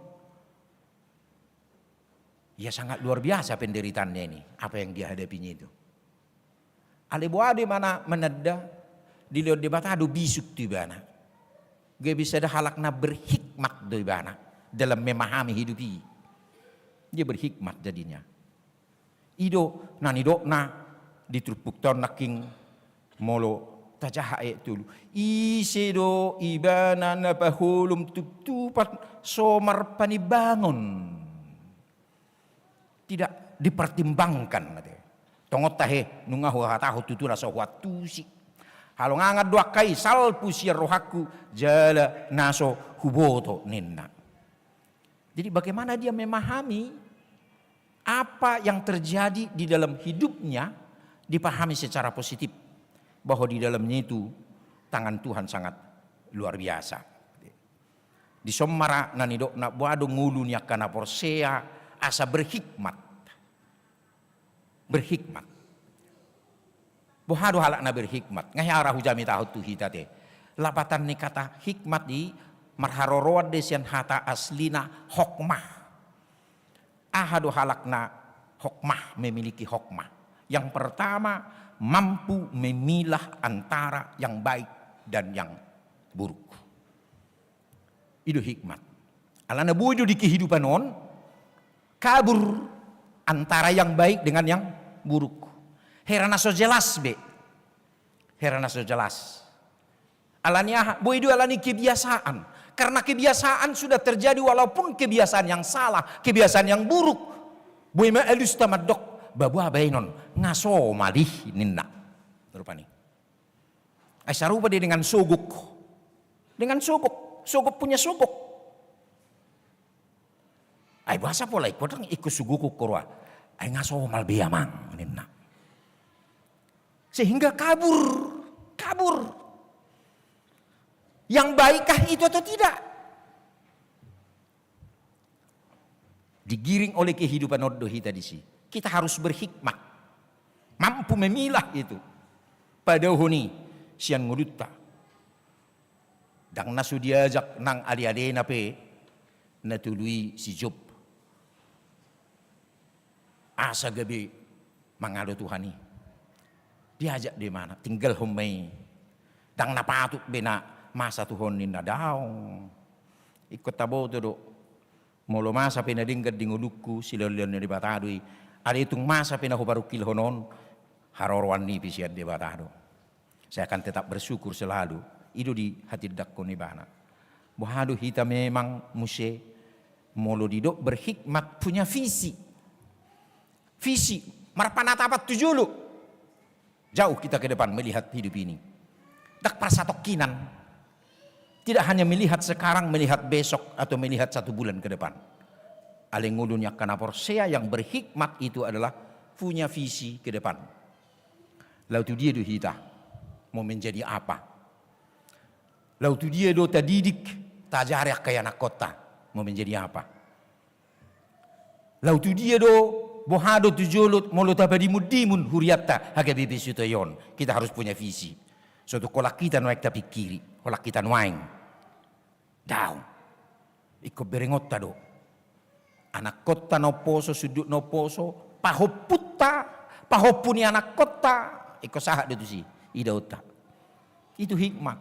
ya, sangat luar biasa penderitaannya ini, apa yang dia hadapinya itu. Alai boha do ibana mananda, dilehon Debata do bisuk tu ibana. Gabe sada halak na berhikmat do ibana dalam memahami hidup i. Dia berhikmat jadinya. I do na nidokna di turpukta on nangkin, molo tajaha ayat tolu. Ise do ibana na paholom tuptupan so marpanimbangon. Tidak dipertimbangkan, ate. Tongon tahe, nunga huhatahon tutu na so huantusi. Halongangan do angka i, salpu sian rohangku, jala na so huboto ninna. Jadi bagaimana dia memahami apa yang terjadi di dalam hidupnya, dipahami secara positif bahwa di dalamnya itu tangan Tuhan sangat luar biasa. Dison ma ra na nidokna boha do ngolu ni angka na porsea asa berhikmat. Berhikmat. Boha do halak na berhikmat? Nga hea ra hujamitahon tu hita te. Lapatan ni kata hikmat i marharoroan do sian hata aslina hokmah. Aha do halak na hokmah, memiliki hokmah? Yang pertama, mampu memilah antara yang baik dan yang buruk. I do hikmat. Alana boi do di kehidupan on kabur antara yang baik dengan yang buruk. Hera na so jelas be. Hera na so jelas. Alani aha? Boi do alani kebiasaan. Karena kebiasaan sudah terjadi, walaupun kebiasaan yang salah, kebiasaan yang buruk. Boi ma alusta mandok, ba boha baenon, nga somal i ninna. Rupani. Ai sarupa do dengan sogok. Dengan sogok. Sogok punya sogok. Ai boasa pola ingkon, ingkon sogok ho roha. Ai nga somal be amang ninna. Sehingga kabur, kabur. Yang baikkah itu atau tidak? Digiring oleh kehidupan on do hita disi. Kita harus berhikmat. Mampu memilah itu. Padaohon i sian ngolunta. Ndang na so diajak nang alealena pe na tolu i si Job. Asa gabe mangalo Tuhan i. Diajak do ibana, tinggalhon ma i. Ndang na patut be na masa tu ho ninna, daong. Ingkon taboto do, molo masa pe na denggan di ngolungku, silehonlehon ni Debata do i. Alai tung masa pe na huparungkilhon on, haroroan ni pe sian Debata do. Saya akan tetap bersyukur selalu. I do dihatindangkon ibana. Boha do hita memang muse, molo didok berhikmat, punya visi. Visi, marpanatapan tu jolo. Jauh kita ke depan melihat hidup ini. Ndang parsatongkinan. Tidak hanya melihat sekarang, melihat besok, atau melihat satu bulan ke depan. Alai ngolu ni angka na porsea, yang berhikmat itu adalah punya visi ke depan. Laho tu dia do hita? Mau menjadi apa? Laho tu dia do tadidik, taajari angka ianakhonta? Mau menjadi apa? Laho tu dia do, boha do tu jolo, molo tapadimundimun hurianta, H K B P Sutoyo on? Kita harus punya visi. So tung holan hita nuaeng tapingkiri, holan hita nuaeng. Daong. Ingkon berengonta do. Anakhonta na umposo, sundut na umposo, pahompunta, pahompu ni anakhonta, ingkon sahat do tusi idaonta. Itu hikmat.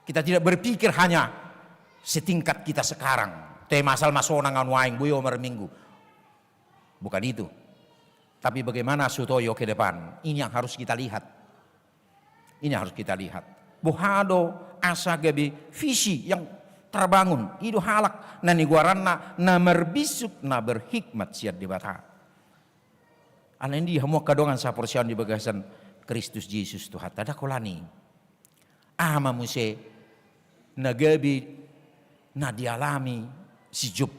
Kita tidak berpikir hanya setingkat kita sekarang. Te ma asal ma sonang au nuaeng, boi au marminggu. Bukan itu. Tapi bagaimana Sutoyo ke depan? Ini yang harus kita lihat. Ini harus kita lihat. Boha do asa gabe visi yang terbangun? I do halak na nigoaranna na marbisuk, na berhikmat sian Debata. Alai di hamu angka dongan saporseaon di bagasan Kristus Jesus Tuhanta, ndang holan i. Aha ma muse na gabe na dialami si Job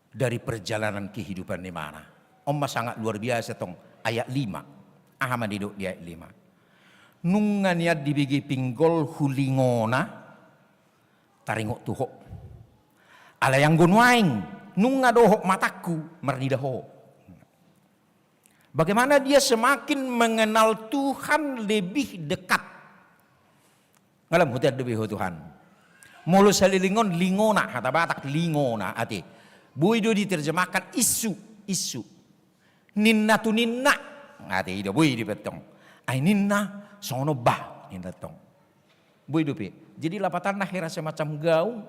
dari perjalanan kehidupan ni ibana? On ma sangat luar biasa tong, ayat lima. Aha ma didok di ayat lima? Nunga nian dibege pinggolhu lingona taringot tu ho. Alai anggo nuaeng, nunga dohot matangku marnida ho. Bagaimana dia semakin mengenal Tuhan lebih dekat. Nga lam hutanda be ho Tuhan. Molo saleleng on lingona, hata Batak lingona, ate. Boi do diterjemahkan insu, insu. Ninna tu ninna. Ate, i do boi dibaen tong. Ai ninna, songon on bah, ninna tong. Boi dope. Jadi lapatanna hera semacam gaung.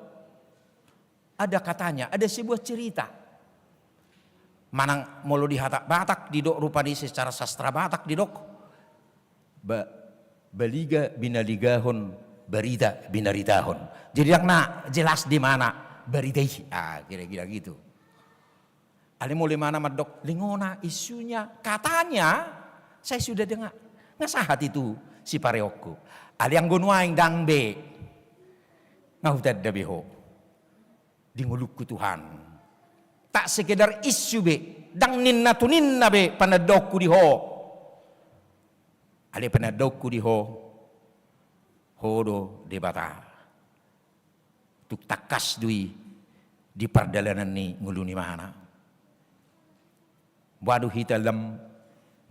Ada katanya, ada sebuah cerita. Manang molo di hata Batak didok rupani, secara sastra Batak didok, ba-, baliga binaligahon, barita binaritahon. Jadi ndang na jelas di mana barita i. Ah, kira-kira gitu. Alai molo imana mandok, lingona, insunya, katanya, saya sudah dengar. Nga sahat itu sipareonku. Alai anggo nuaeng ndang be. Nga hutanda be ho. Di ngolungku Tuhan. Tak sekedar insu be, ndang ninna tu ninna be panandaonku di ho. Alai panandaonku di ho, ho do Debata. Tung tangkas do i di pardalanan ni ngolu ni imana. Boha do hita lam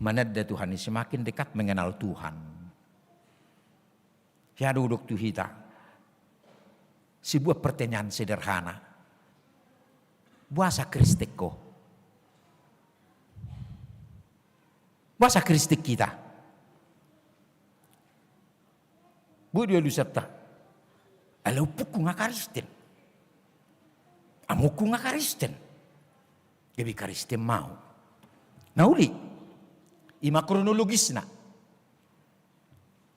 mananda Tuhan i, semakin dekat mengenal Tuhan. Hea do hudok tu hita sebuah pertanyaan sederhana. Boasa Kristen ho? Boasa Kristen hita? Boi do alusanta. Ala ompungku nga Kristen. Amongku nga Kristen. Gabe Kristen ma au. Na uli. I ma kronologisna.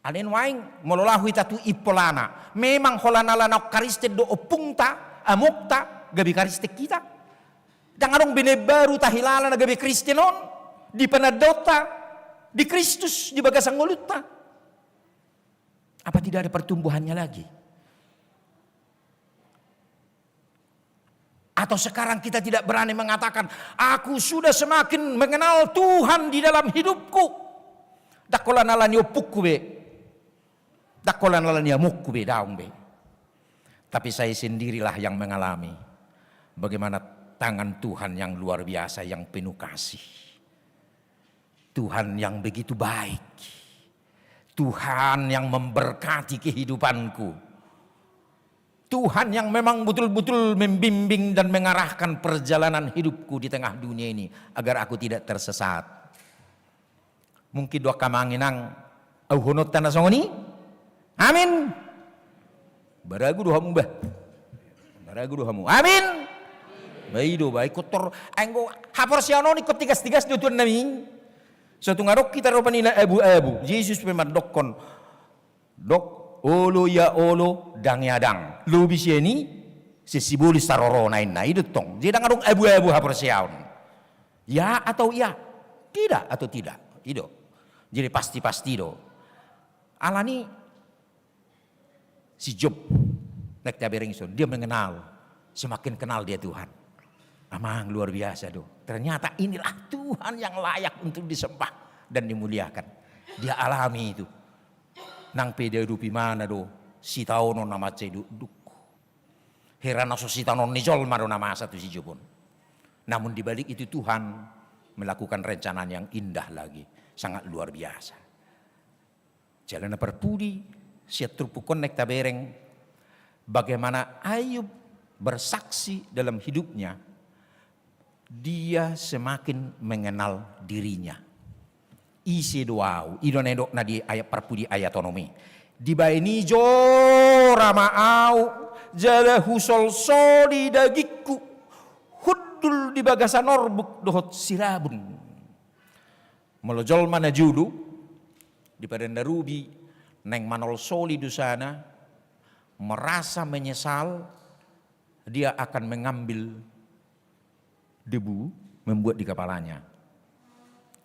Alai nuaeng, molo laho hita tu impolana, memang holan ala naung Kristen do ompungta, amongta, gabe Kristen hita? Ndang adong be na imbaru tahilala na gabe Kristen on, di panandaonta, di Kristus, di bagasan ngolunta? Apa tidak ada pertumbuhannya lagi? Atau sekarang kita tidak berani mengatakan, "Aku sudah semakin mengenal Tuhan di dalam hidupku." Ndang holan ala ni ompungku be. Ndang holan ala ni amongku be, daong be. Tapi saya sendirilah yang mengalami bagaimana tangan Tuhan yang luar biasa, yang penuh kasih. Tuhan yang begitu baik. Tuhan yang memberkati kehidupanku. Tuhan yang memang betul-betul membimbing dan mengarahkan perjalanan hidupku di tengah dunia ini agar aku tidak tersesat. Mungkin do angka amang inang, auhononta na songon i? Amin. Baragu do hamu bah. Baragu do hamu. Amin. Bah, i do bah, ingkon tor, anggo haporseaon on ingkon tigas-tigas do tuan nami. So tung adong hita rupani na abu-abu. Jesus pe mandokkon, dok, olo ia olo, ndang ia ndang. Lobi sian i, sian sibolis tarorona inna, i do tong. Jadi ndang adong abu-abu haporseaon. Ya atau ya, tidak atau tidak. I do. Jadi pasti-pasti do. Alani si Job, naeng tabereng dison, dia mengenal, semakin kenal dia Tuhan. Amang, luar biasa do. Ternyata inilah Tuhan yang layak untuk disembah dan dimuliakan. Dia alami itu. Nang pe diadopi ibana do sitaonon na mansai dokdok. Hera na so sitaonon ni jolma do na masa tu si Job on. Namun di balik itu Tuhan melakukan rencana yang indah lagi, sangat luar biasa. Jala na parpudi, sian turpuk on naeng tabereng, bagaimana Ayub bersaksi dalam hidupnya, dia semakin mengenal dirinya. Ise do ahu, i do na nidokna di ayat parpudi ayat onom i. Dibaen i jora ma ahu, jala husolsoli dagingku, hundul di bagasan orbuk dohot sirabun. Molo jolma na jolo, di Padan na Robi, naeng manolsoli dosana, merasa menyesal, dia akan mengambil debu, membuat di kepalanya.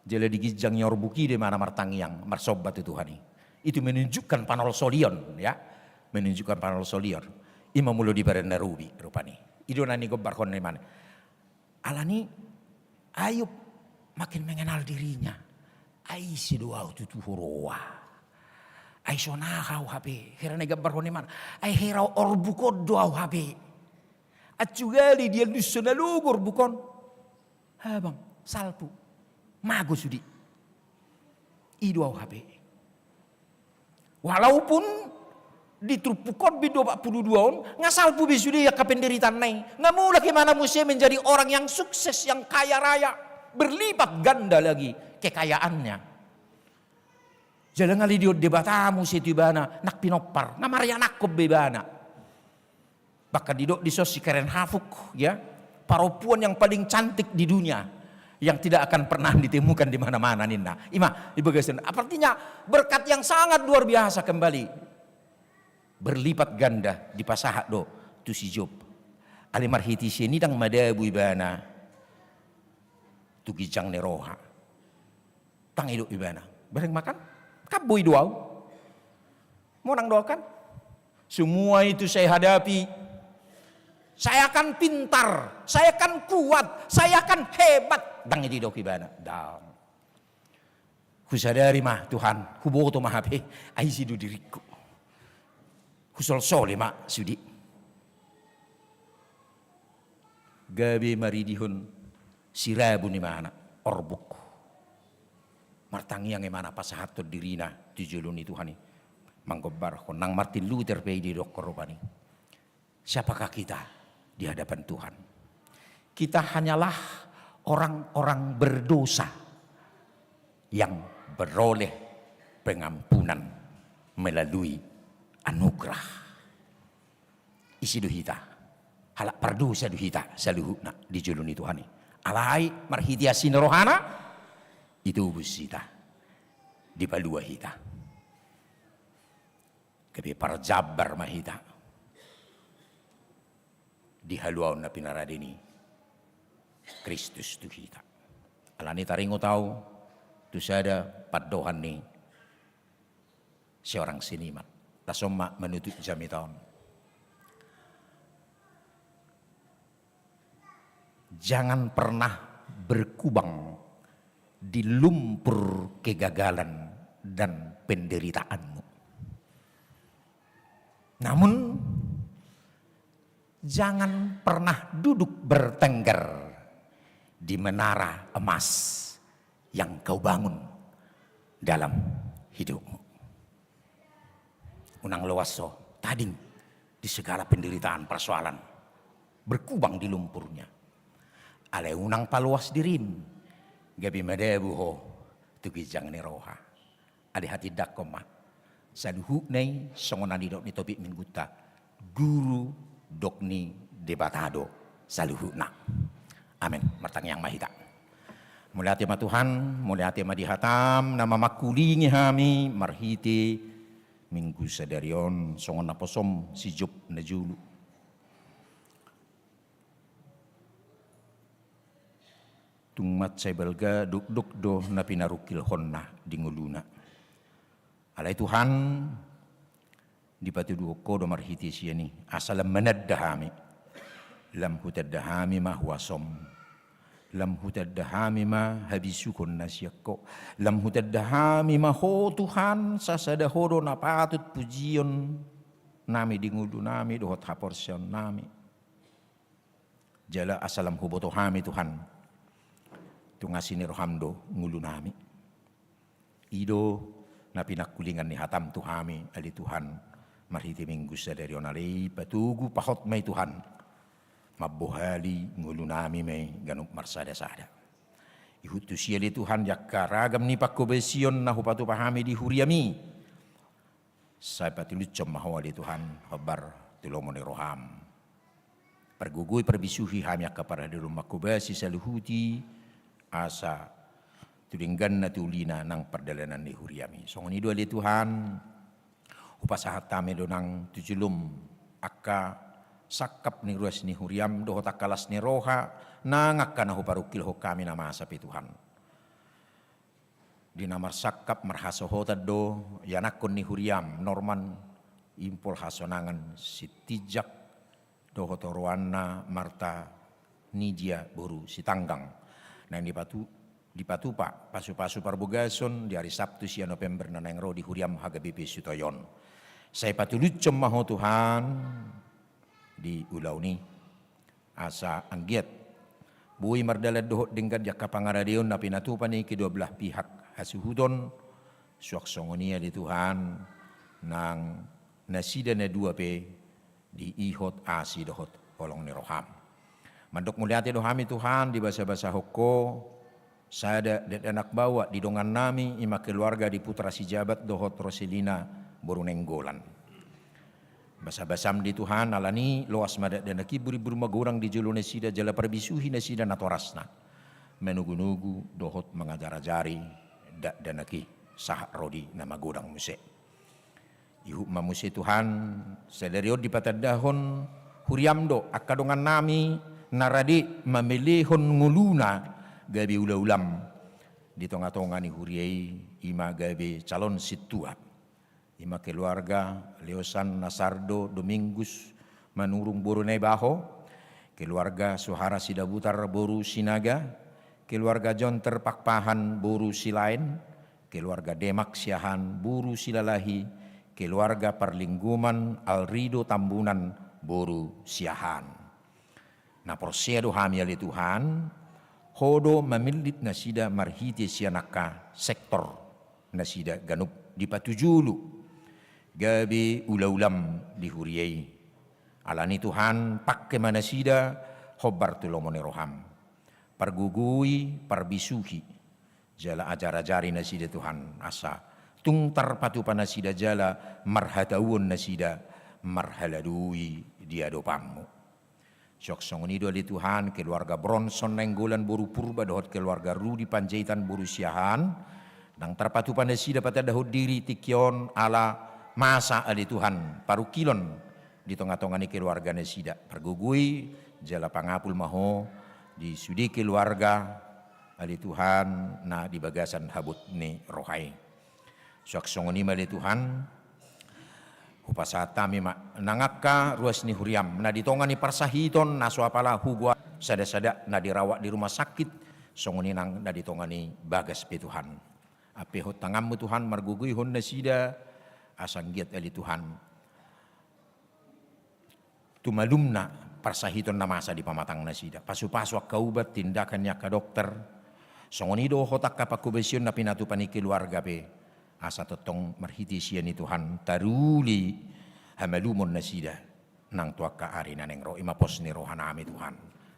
Jala di ginjang ni orbuk i do ibana martangiang, marsomba tu Tuhan i. Itu menunjukkan panolsolion, ya. Menunjukkan panolsolion. I ma molo di Padan na Robi, rupani. I do na nigombarhon ni ibana. Alani Ayub makin mengenal dirinya. Ai ise do ahu tutu huroha. Ai songon aha ahu hape, hera na igambarhon ibana. Ai hera orbuk on do ahu hape. Acuali dialushon na logo orbuk on, habang, salpu, mago sude. I do ahu hape. Walaupun di turpuk on bindu opat pulu dua on, nga salpu be sude angka penderitaanna i. Nga mulak ibana muse menjadi orang yang sukses, yang kaya raya, berlipat ganda lagi kekayaannya. Jala nga dilehon Debata muse tu ibana anak pinompar, nga marianakhon be ibana. Bahkan didok dison si Karen Hafuk, ya, perempuan yang paling cantik di dunia, yang tidak akan pernah ditemukan di mana-mana ninna. I ma, di bagasan. Artinya, berkat yang sangat luar biasa kembali. Berlipat ganda dipasahat do tu si Job. Alai marhite sian i ndang madabu ibana tu ginjang ni roha. Ndang didok ibana, bereng ma kan, kan boi do ahu. Monang do ahu kan. Semua itu saya hadapi. Saya akan pintar, saya akan kuat, saya akan hebat. Ndang didok ibana, ndang. Husadari ma Tuhan, huboto ma hape, ai ise do diringku. Husolsoli ma sude. Gabe maridihon sirabun ibana, orbuk. Martangiang ibana pasahathon dirina tu jolo ni Tuhan i. Manggombarhon, nang Martin Luther pe i didokkon rupani. Siapakah kita di hadapan Tuhan? Kita hanyalah orang-orang berdosa yang beroleh pengampunan melalui anugerah. Ise do hita? Halak pardosa do hita saluhutna di jolo ni Tuhan i. Alai marhite asi ni rohana, ditobus hita, dipalua hita. Gabe parjambar ma hita di haluaon na pinarade ni Kristus tu hita. Alani taringot ahu tu sada pandohan ni seorang seniman. Laos on ma manutup jamita on. Jangan pernah berkubang di lumpur kegagalan dan penderitaanmu. Namun, jangan pernah duduk bertengger di menara emas yang kau bangun dalam hidupmu. Unang loas ho tading di segala penderitaan, persoalan, berkubang di lumpurnya. Alai unang paloas dirim, gabe madabu ho tu ginjang ni roha. Alai hatindangkon ma, Saluhutna i songon na nidok ni topik minggunta, guru dohot ni Debata do saluhutna. Amen. Martangiang ma hita. Mauliate ma Tuhan, mauliate ma di hatam na mamangkulingi hami marhite Minggu sadari on songon naposom si Job na jolo. Tung mansai balga dokdok do na pinarungkilhonna di ngoluna. Alai Tuhan, dipatuduhon Ho do marhite sian i asa lam mananda hami. Lam hutanda hami ma huasom. Lam hutanda hami ma habisuhon na sian Ho. Lam hutanda hami ma Ho Tuhan, sasada Ho do na patut pujion nami di ngolu nami dohot haporseaon nami. Jala asa lam huboto hami Tuhan, tung asi ni roham do ngolu nami. I do na pinangkulingan ni hatam tu hami ale Tuhan, marhite Minggu sadari on. Alai patogu pahot ma i Tuhan, mambohali ngolu nami ma i ganup marsada-sada. Ihut tusi ale Tuhan di angka ragam ni panghobasion na hupatupa hami di huriami, sai patulushon ma Ho ale Tuhan hombar tu lomo ni roham. Pargogoi parbisuhi hami angka parhalado on manghobasi saluhut i asa tu dengganna tu ulina nang pardalanan ni huriami. Songon i do ale Tuhan, hupasahat hami do nang tu jolom angka sangkap ni ruas ni huriam dohot angka las ni roha nang angka na huparungkilhon hami na masa pe Tuhan. Di na marsangkap marhasohotan do ianakhon ni huriam Norman Impol Hasonangan Sitinjak dohot oroanna Marta Nidia boru Sitanggang. Naeng dipatu-, dipatupa pasu-pasu parbagason di ari Sabtu sia November na naeng ro di huriam H K B P Sutoyo on. Sai patulushon ma Ho Tuhan di ulaon i. Asa anggiat boi mardalan dohot denggan di angka pangaradeon na pinatupa ni kedua belah pihak hasuhuton, suang songon i ale Tuhan, nang nasida na dua pe diihot asi dohot holong ni roham. Mandok mauliate do hami Tuhan, dibasabasahon Ho sada dakdanak baoa di dongan nami, i ma keluarga di Putra Sijabat dohot Roselina boru Nainggolan. Basabasam di Tuhan, alani loas ma dakdanak i, burimbur magodang di jolo nasida jala parbisuhi nasida natorasna manogunogu dohot mangajarajari dakdanak i sahat ro di na magodang muse. Ihut ma muse Tuhan, sadari on dipatandahon huriam do angka dongan nami na rade mamelehon ngoluna gabe ulaulam di tongatonga ni huria i, i ma gabe calon sintua. I ma keluarga Leosan Nasardo Domingus Manurung boru Naibaho, keluarga Suhara Sidabutar boru Sinaga, keluarga Jonter Pakpahan boru Silaen, keluarga Demak Siahaan boru Silalahi, keluarga Parlinggoman Alrido Tambunan boru Siahaan. Na porsea do hami ale Tuhan, Ho do mamillit nasida marhite sian angka sektor nasida ganup dipatujolo gabe ulaulam di huria i. Alani Tuhan, pangke ma nasida hombar tu lomo ni roham. Pargogoi, parbisuhi, jala ajarajari nasida Tuhan, asa tung tarpatupa nasida jala marhatauon nasida marhaladui di adopanmu. Suang songon i do ale Tuhan, keluarga Bronson Nainggolan boru Purba dohot keluarga Rudi Panjaitan boru Siahaan, nang tarpatupa nasida patandahon diri tingki on ala masa ale Tuhan parungkilon di tongatonga ni keluarga nasida. Pargogoi jala pangapul ma Ho di sude keluarga ale Tuhan na di bagasan habot ni roha i. Suang songon i ma ale Tuhan, hupasahat hami ma nang angka ruas ni huriam na di tonga ni parsahiton na so apala hugoa, sadasada na dirawat di rumah sakit, songon i nang na di tonga ni bagas pe Tuhan. Ampehon tanganmu Tuhan, margogoihon nasida, asa anggiat ale Tuhan tumalumna parsahiton na masa di pamatang nasida. Pasupasu angka ubat, tindakan ni angka dokter. Songon i dohot angka panghobasion na pinatupa ni keluarga pe. Asa tongtong marhite sian i Tuhan taruli hamalumon nasida nang tu angka ari na naeng ro, i ma pos ni roha nami Tuhan.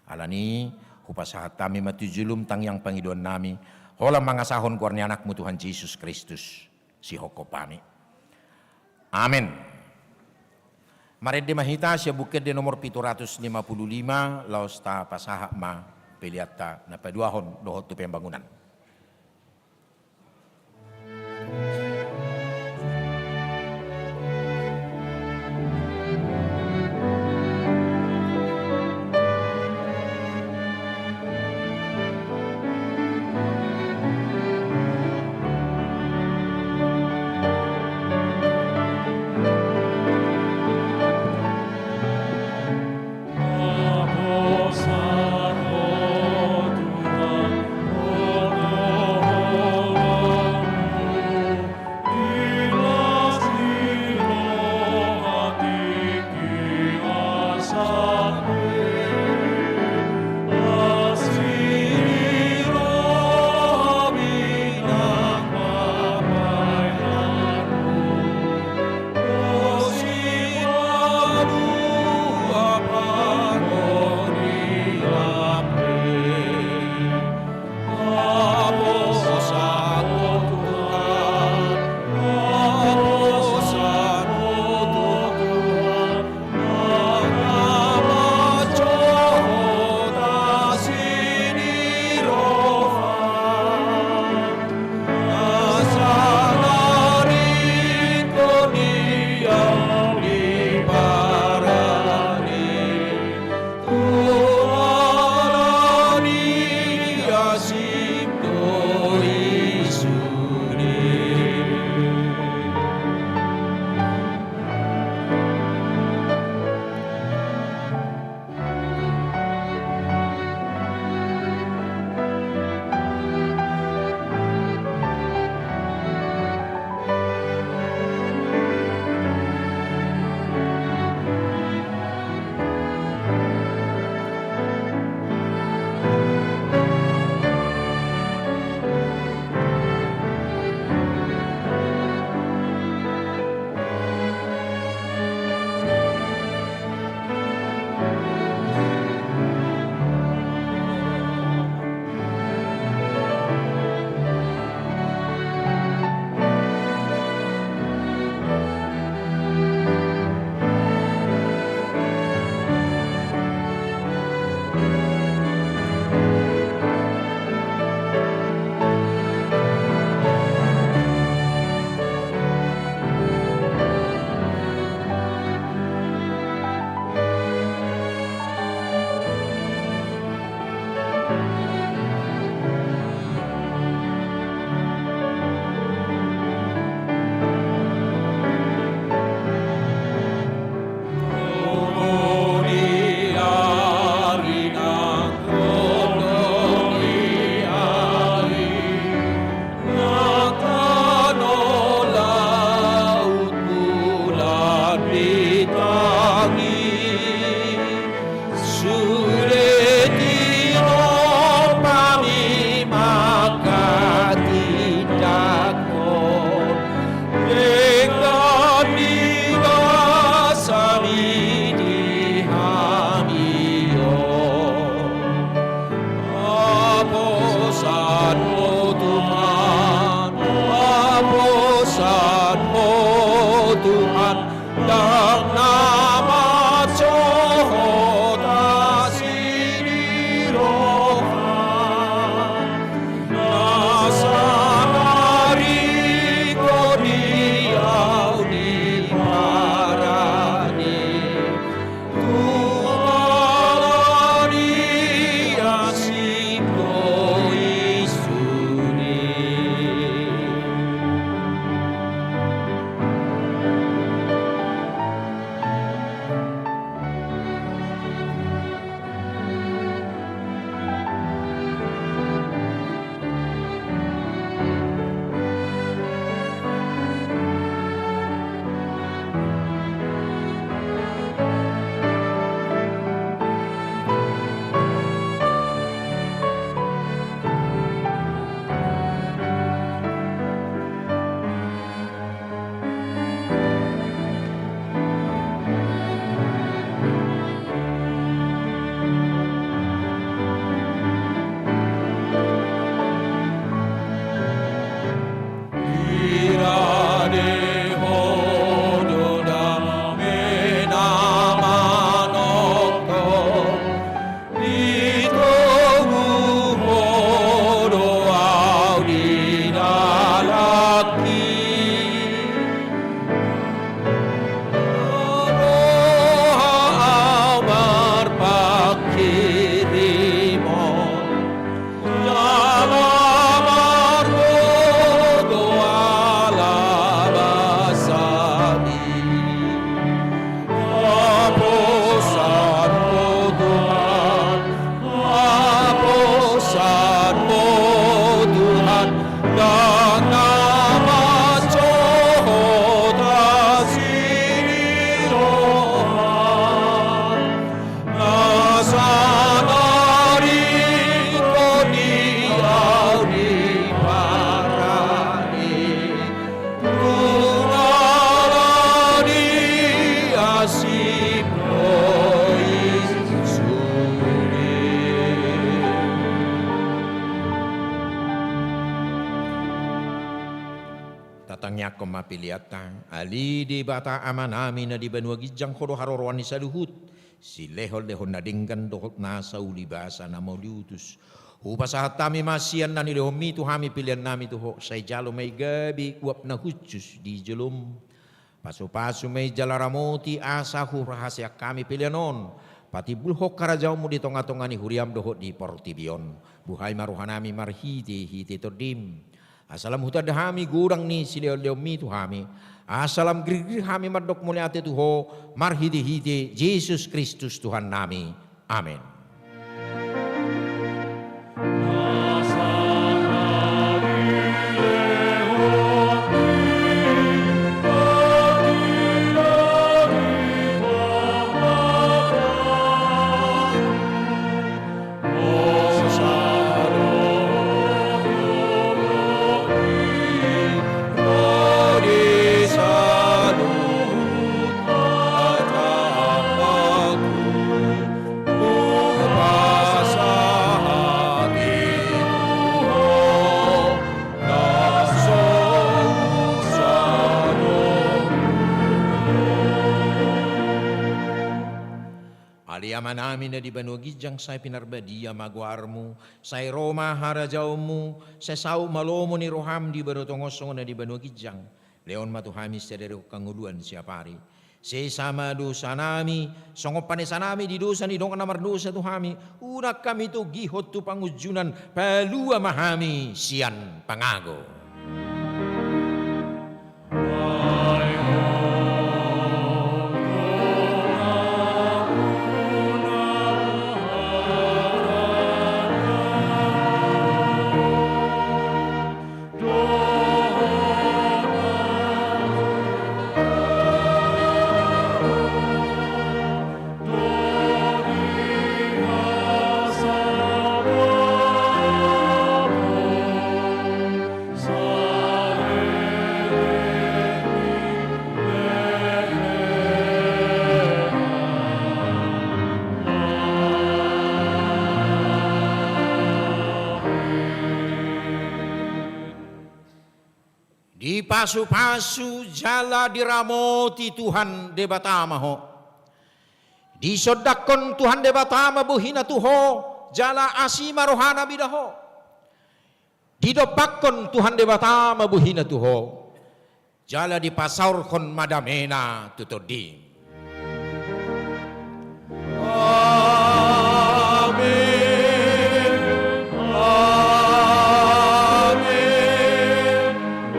Alani hupasahat hami ma tu jolom tangiang pangidoan nami, holan mangasahon goar ni Anakmu Tuhan Jesus Kristus, sihophop hami. Amen. Marende ma hita sian Buku Ende nomor pitu ratus lima puluh lima, laos tapasahat ma peleanta na paduahon dohot tu pembangunan. Tangiangkon ma peleanta. Ale Debata Amanami na di banua ginjang, Ho do haroroan ni saluhut silehonlehon na denggan dohot nasa uli basa na mauliutus. Hupasahat hami ma sian na nilehonMi tu hami peleannami tu Ho, sai jalo ma i gabe uap na hushus di joloM. Pasupasu ma i jala ramoti asa huhaseang hami pelean on patimbulhon harajaonMu di tongatonga ni huriaM dohot di portibi on. Buhai ma rohanami marhitehite TondiM, asa lam hutanda hami godang ni silehonlehonMi tu hami, asa lam girgir hami mandok mauliate tu Ho, marhitehite Jesus Kristus Tuhannami. Amen. Ale Amanami na di banua ginjang, sai pinarbadia ma goarMu, sai ro ma harajaonMu, sai saut ma lomo ni rohaM di banua tonga on songon na di banua ginjang. Lehon ma tu hami sadari on hangoluan siapari. Sesa ma dosanami songon panesanami di dosa ni dongan na mardosa tu hami. Unang hami togihon tu pangunjunan, palua ma hami sian pangago. Dipasupasu jala diramoti Tuhan Debata ma ho. Disondangkon Tuhan Debata ma bohiNa tu ho, jala asi ma rohaNa mida ho. Didompakkon Tuhan Debata ma bohiNa tu ho, jala dipasaorhon ma dameNa tu tondim. Amen. Amen.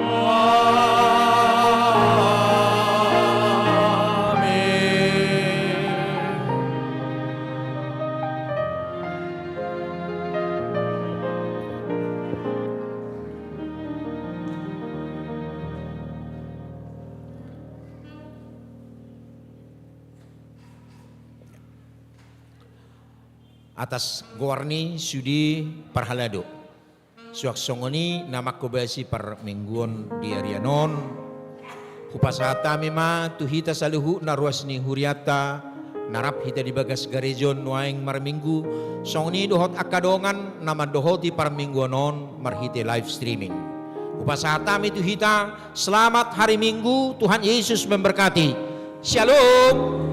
Amen. Atas goar ni sude parhalado. Suang songon i na manghobasi parmingguon di arian on, hupasahat hami ma tu hita saluhutna ruas ni hurianta, na rap hita di bagas gareja on nuaeng marminggu, songon i dohot angka dongan na mandohoti parmingguon on marhite live streaming. Hupasahat hami tu hita, selamat hari Minggu, Tuhan Yesus memberkati. Shalom.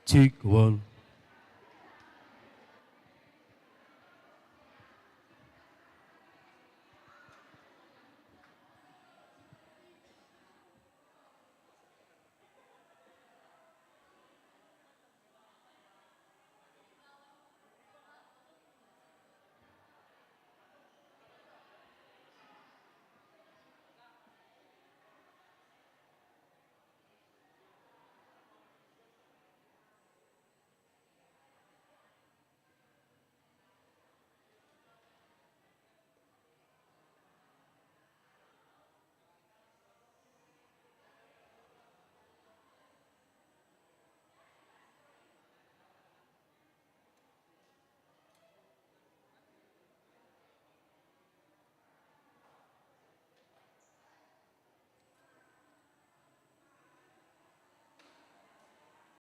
Cek, one,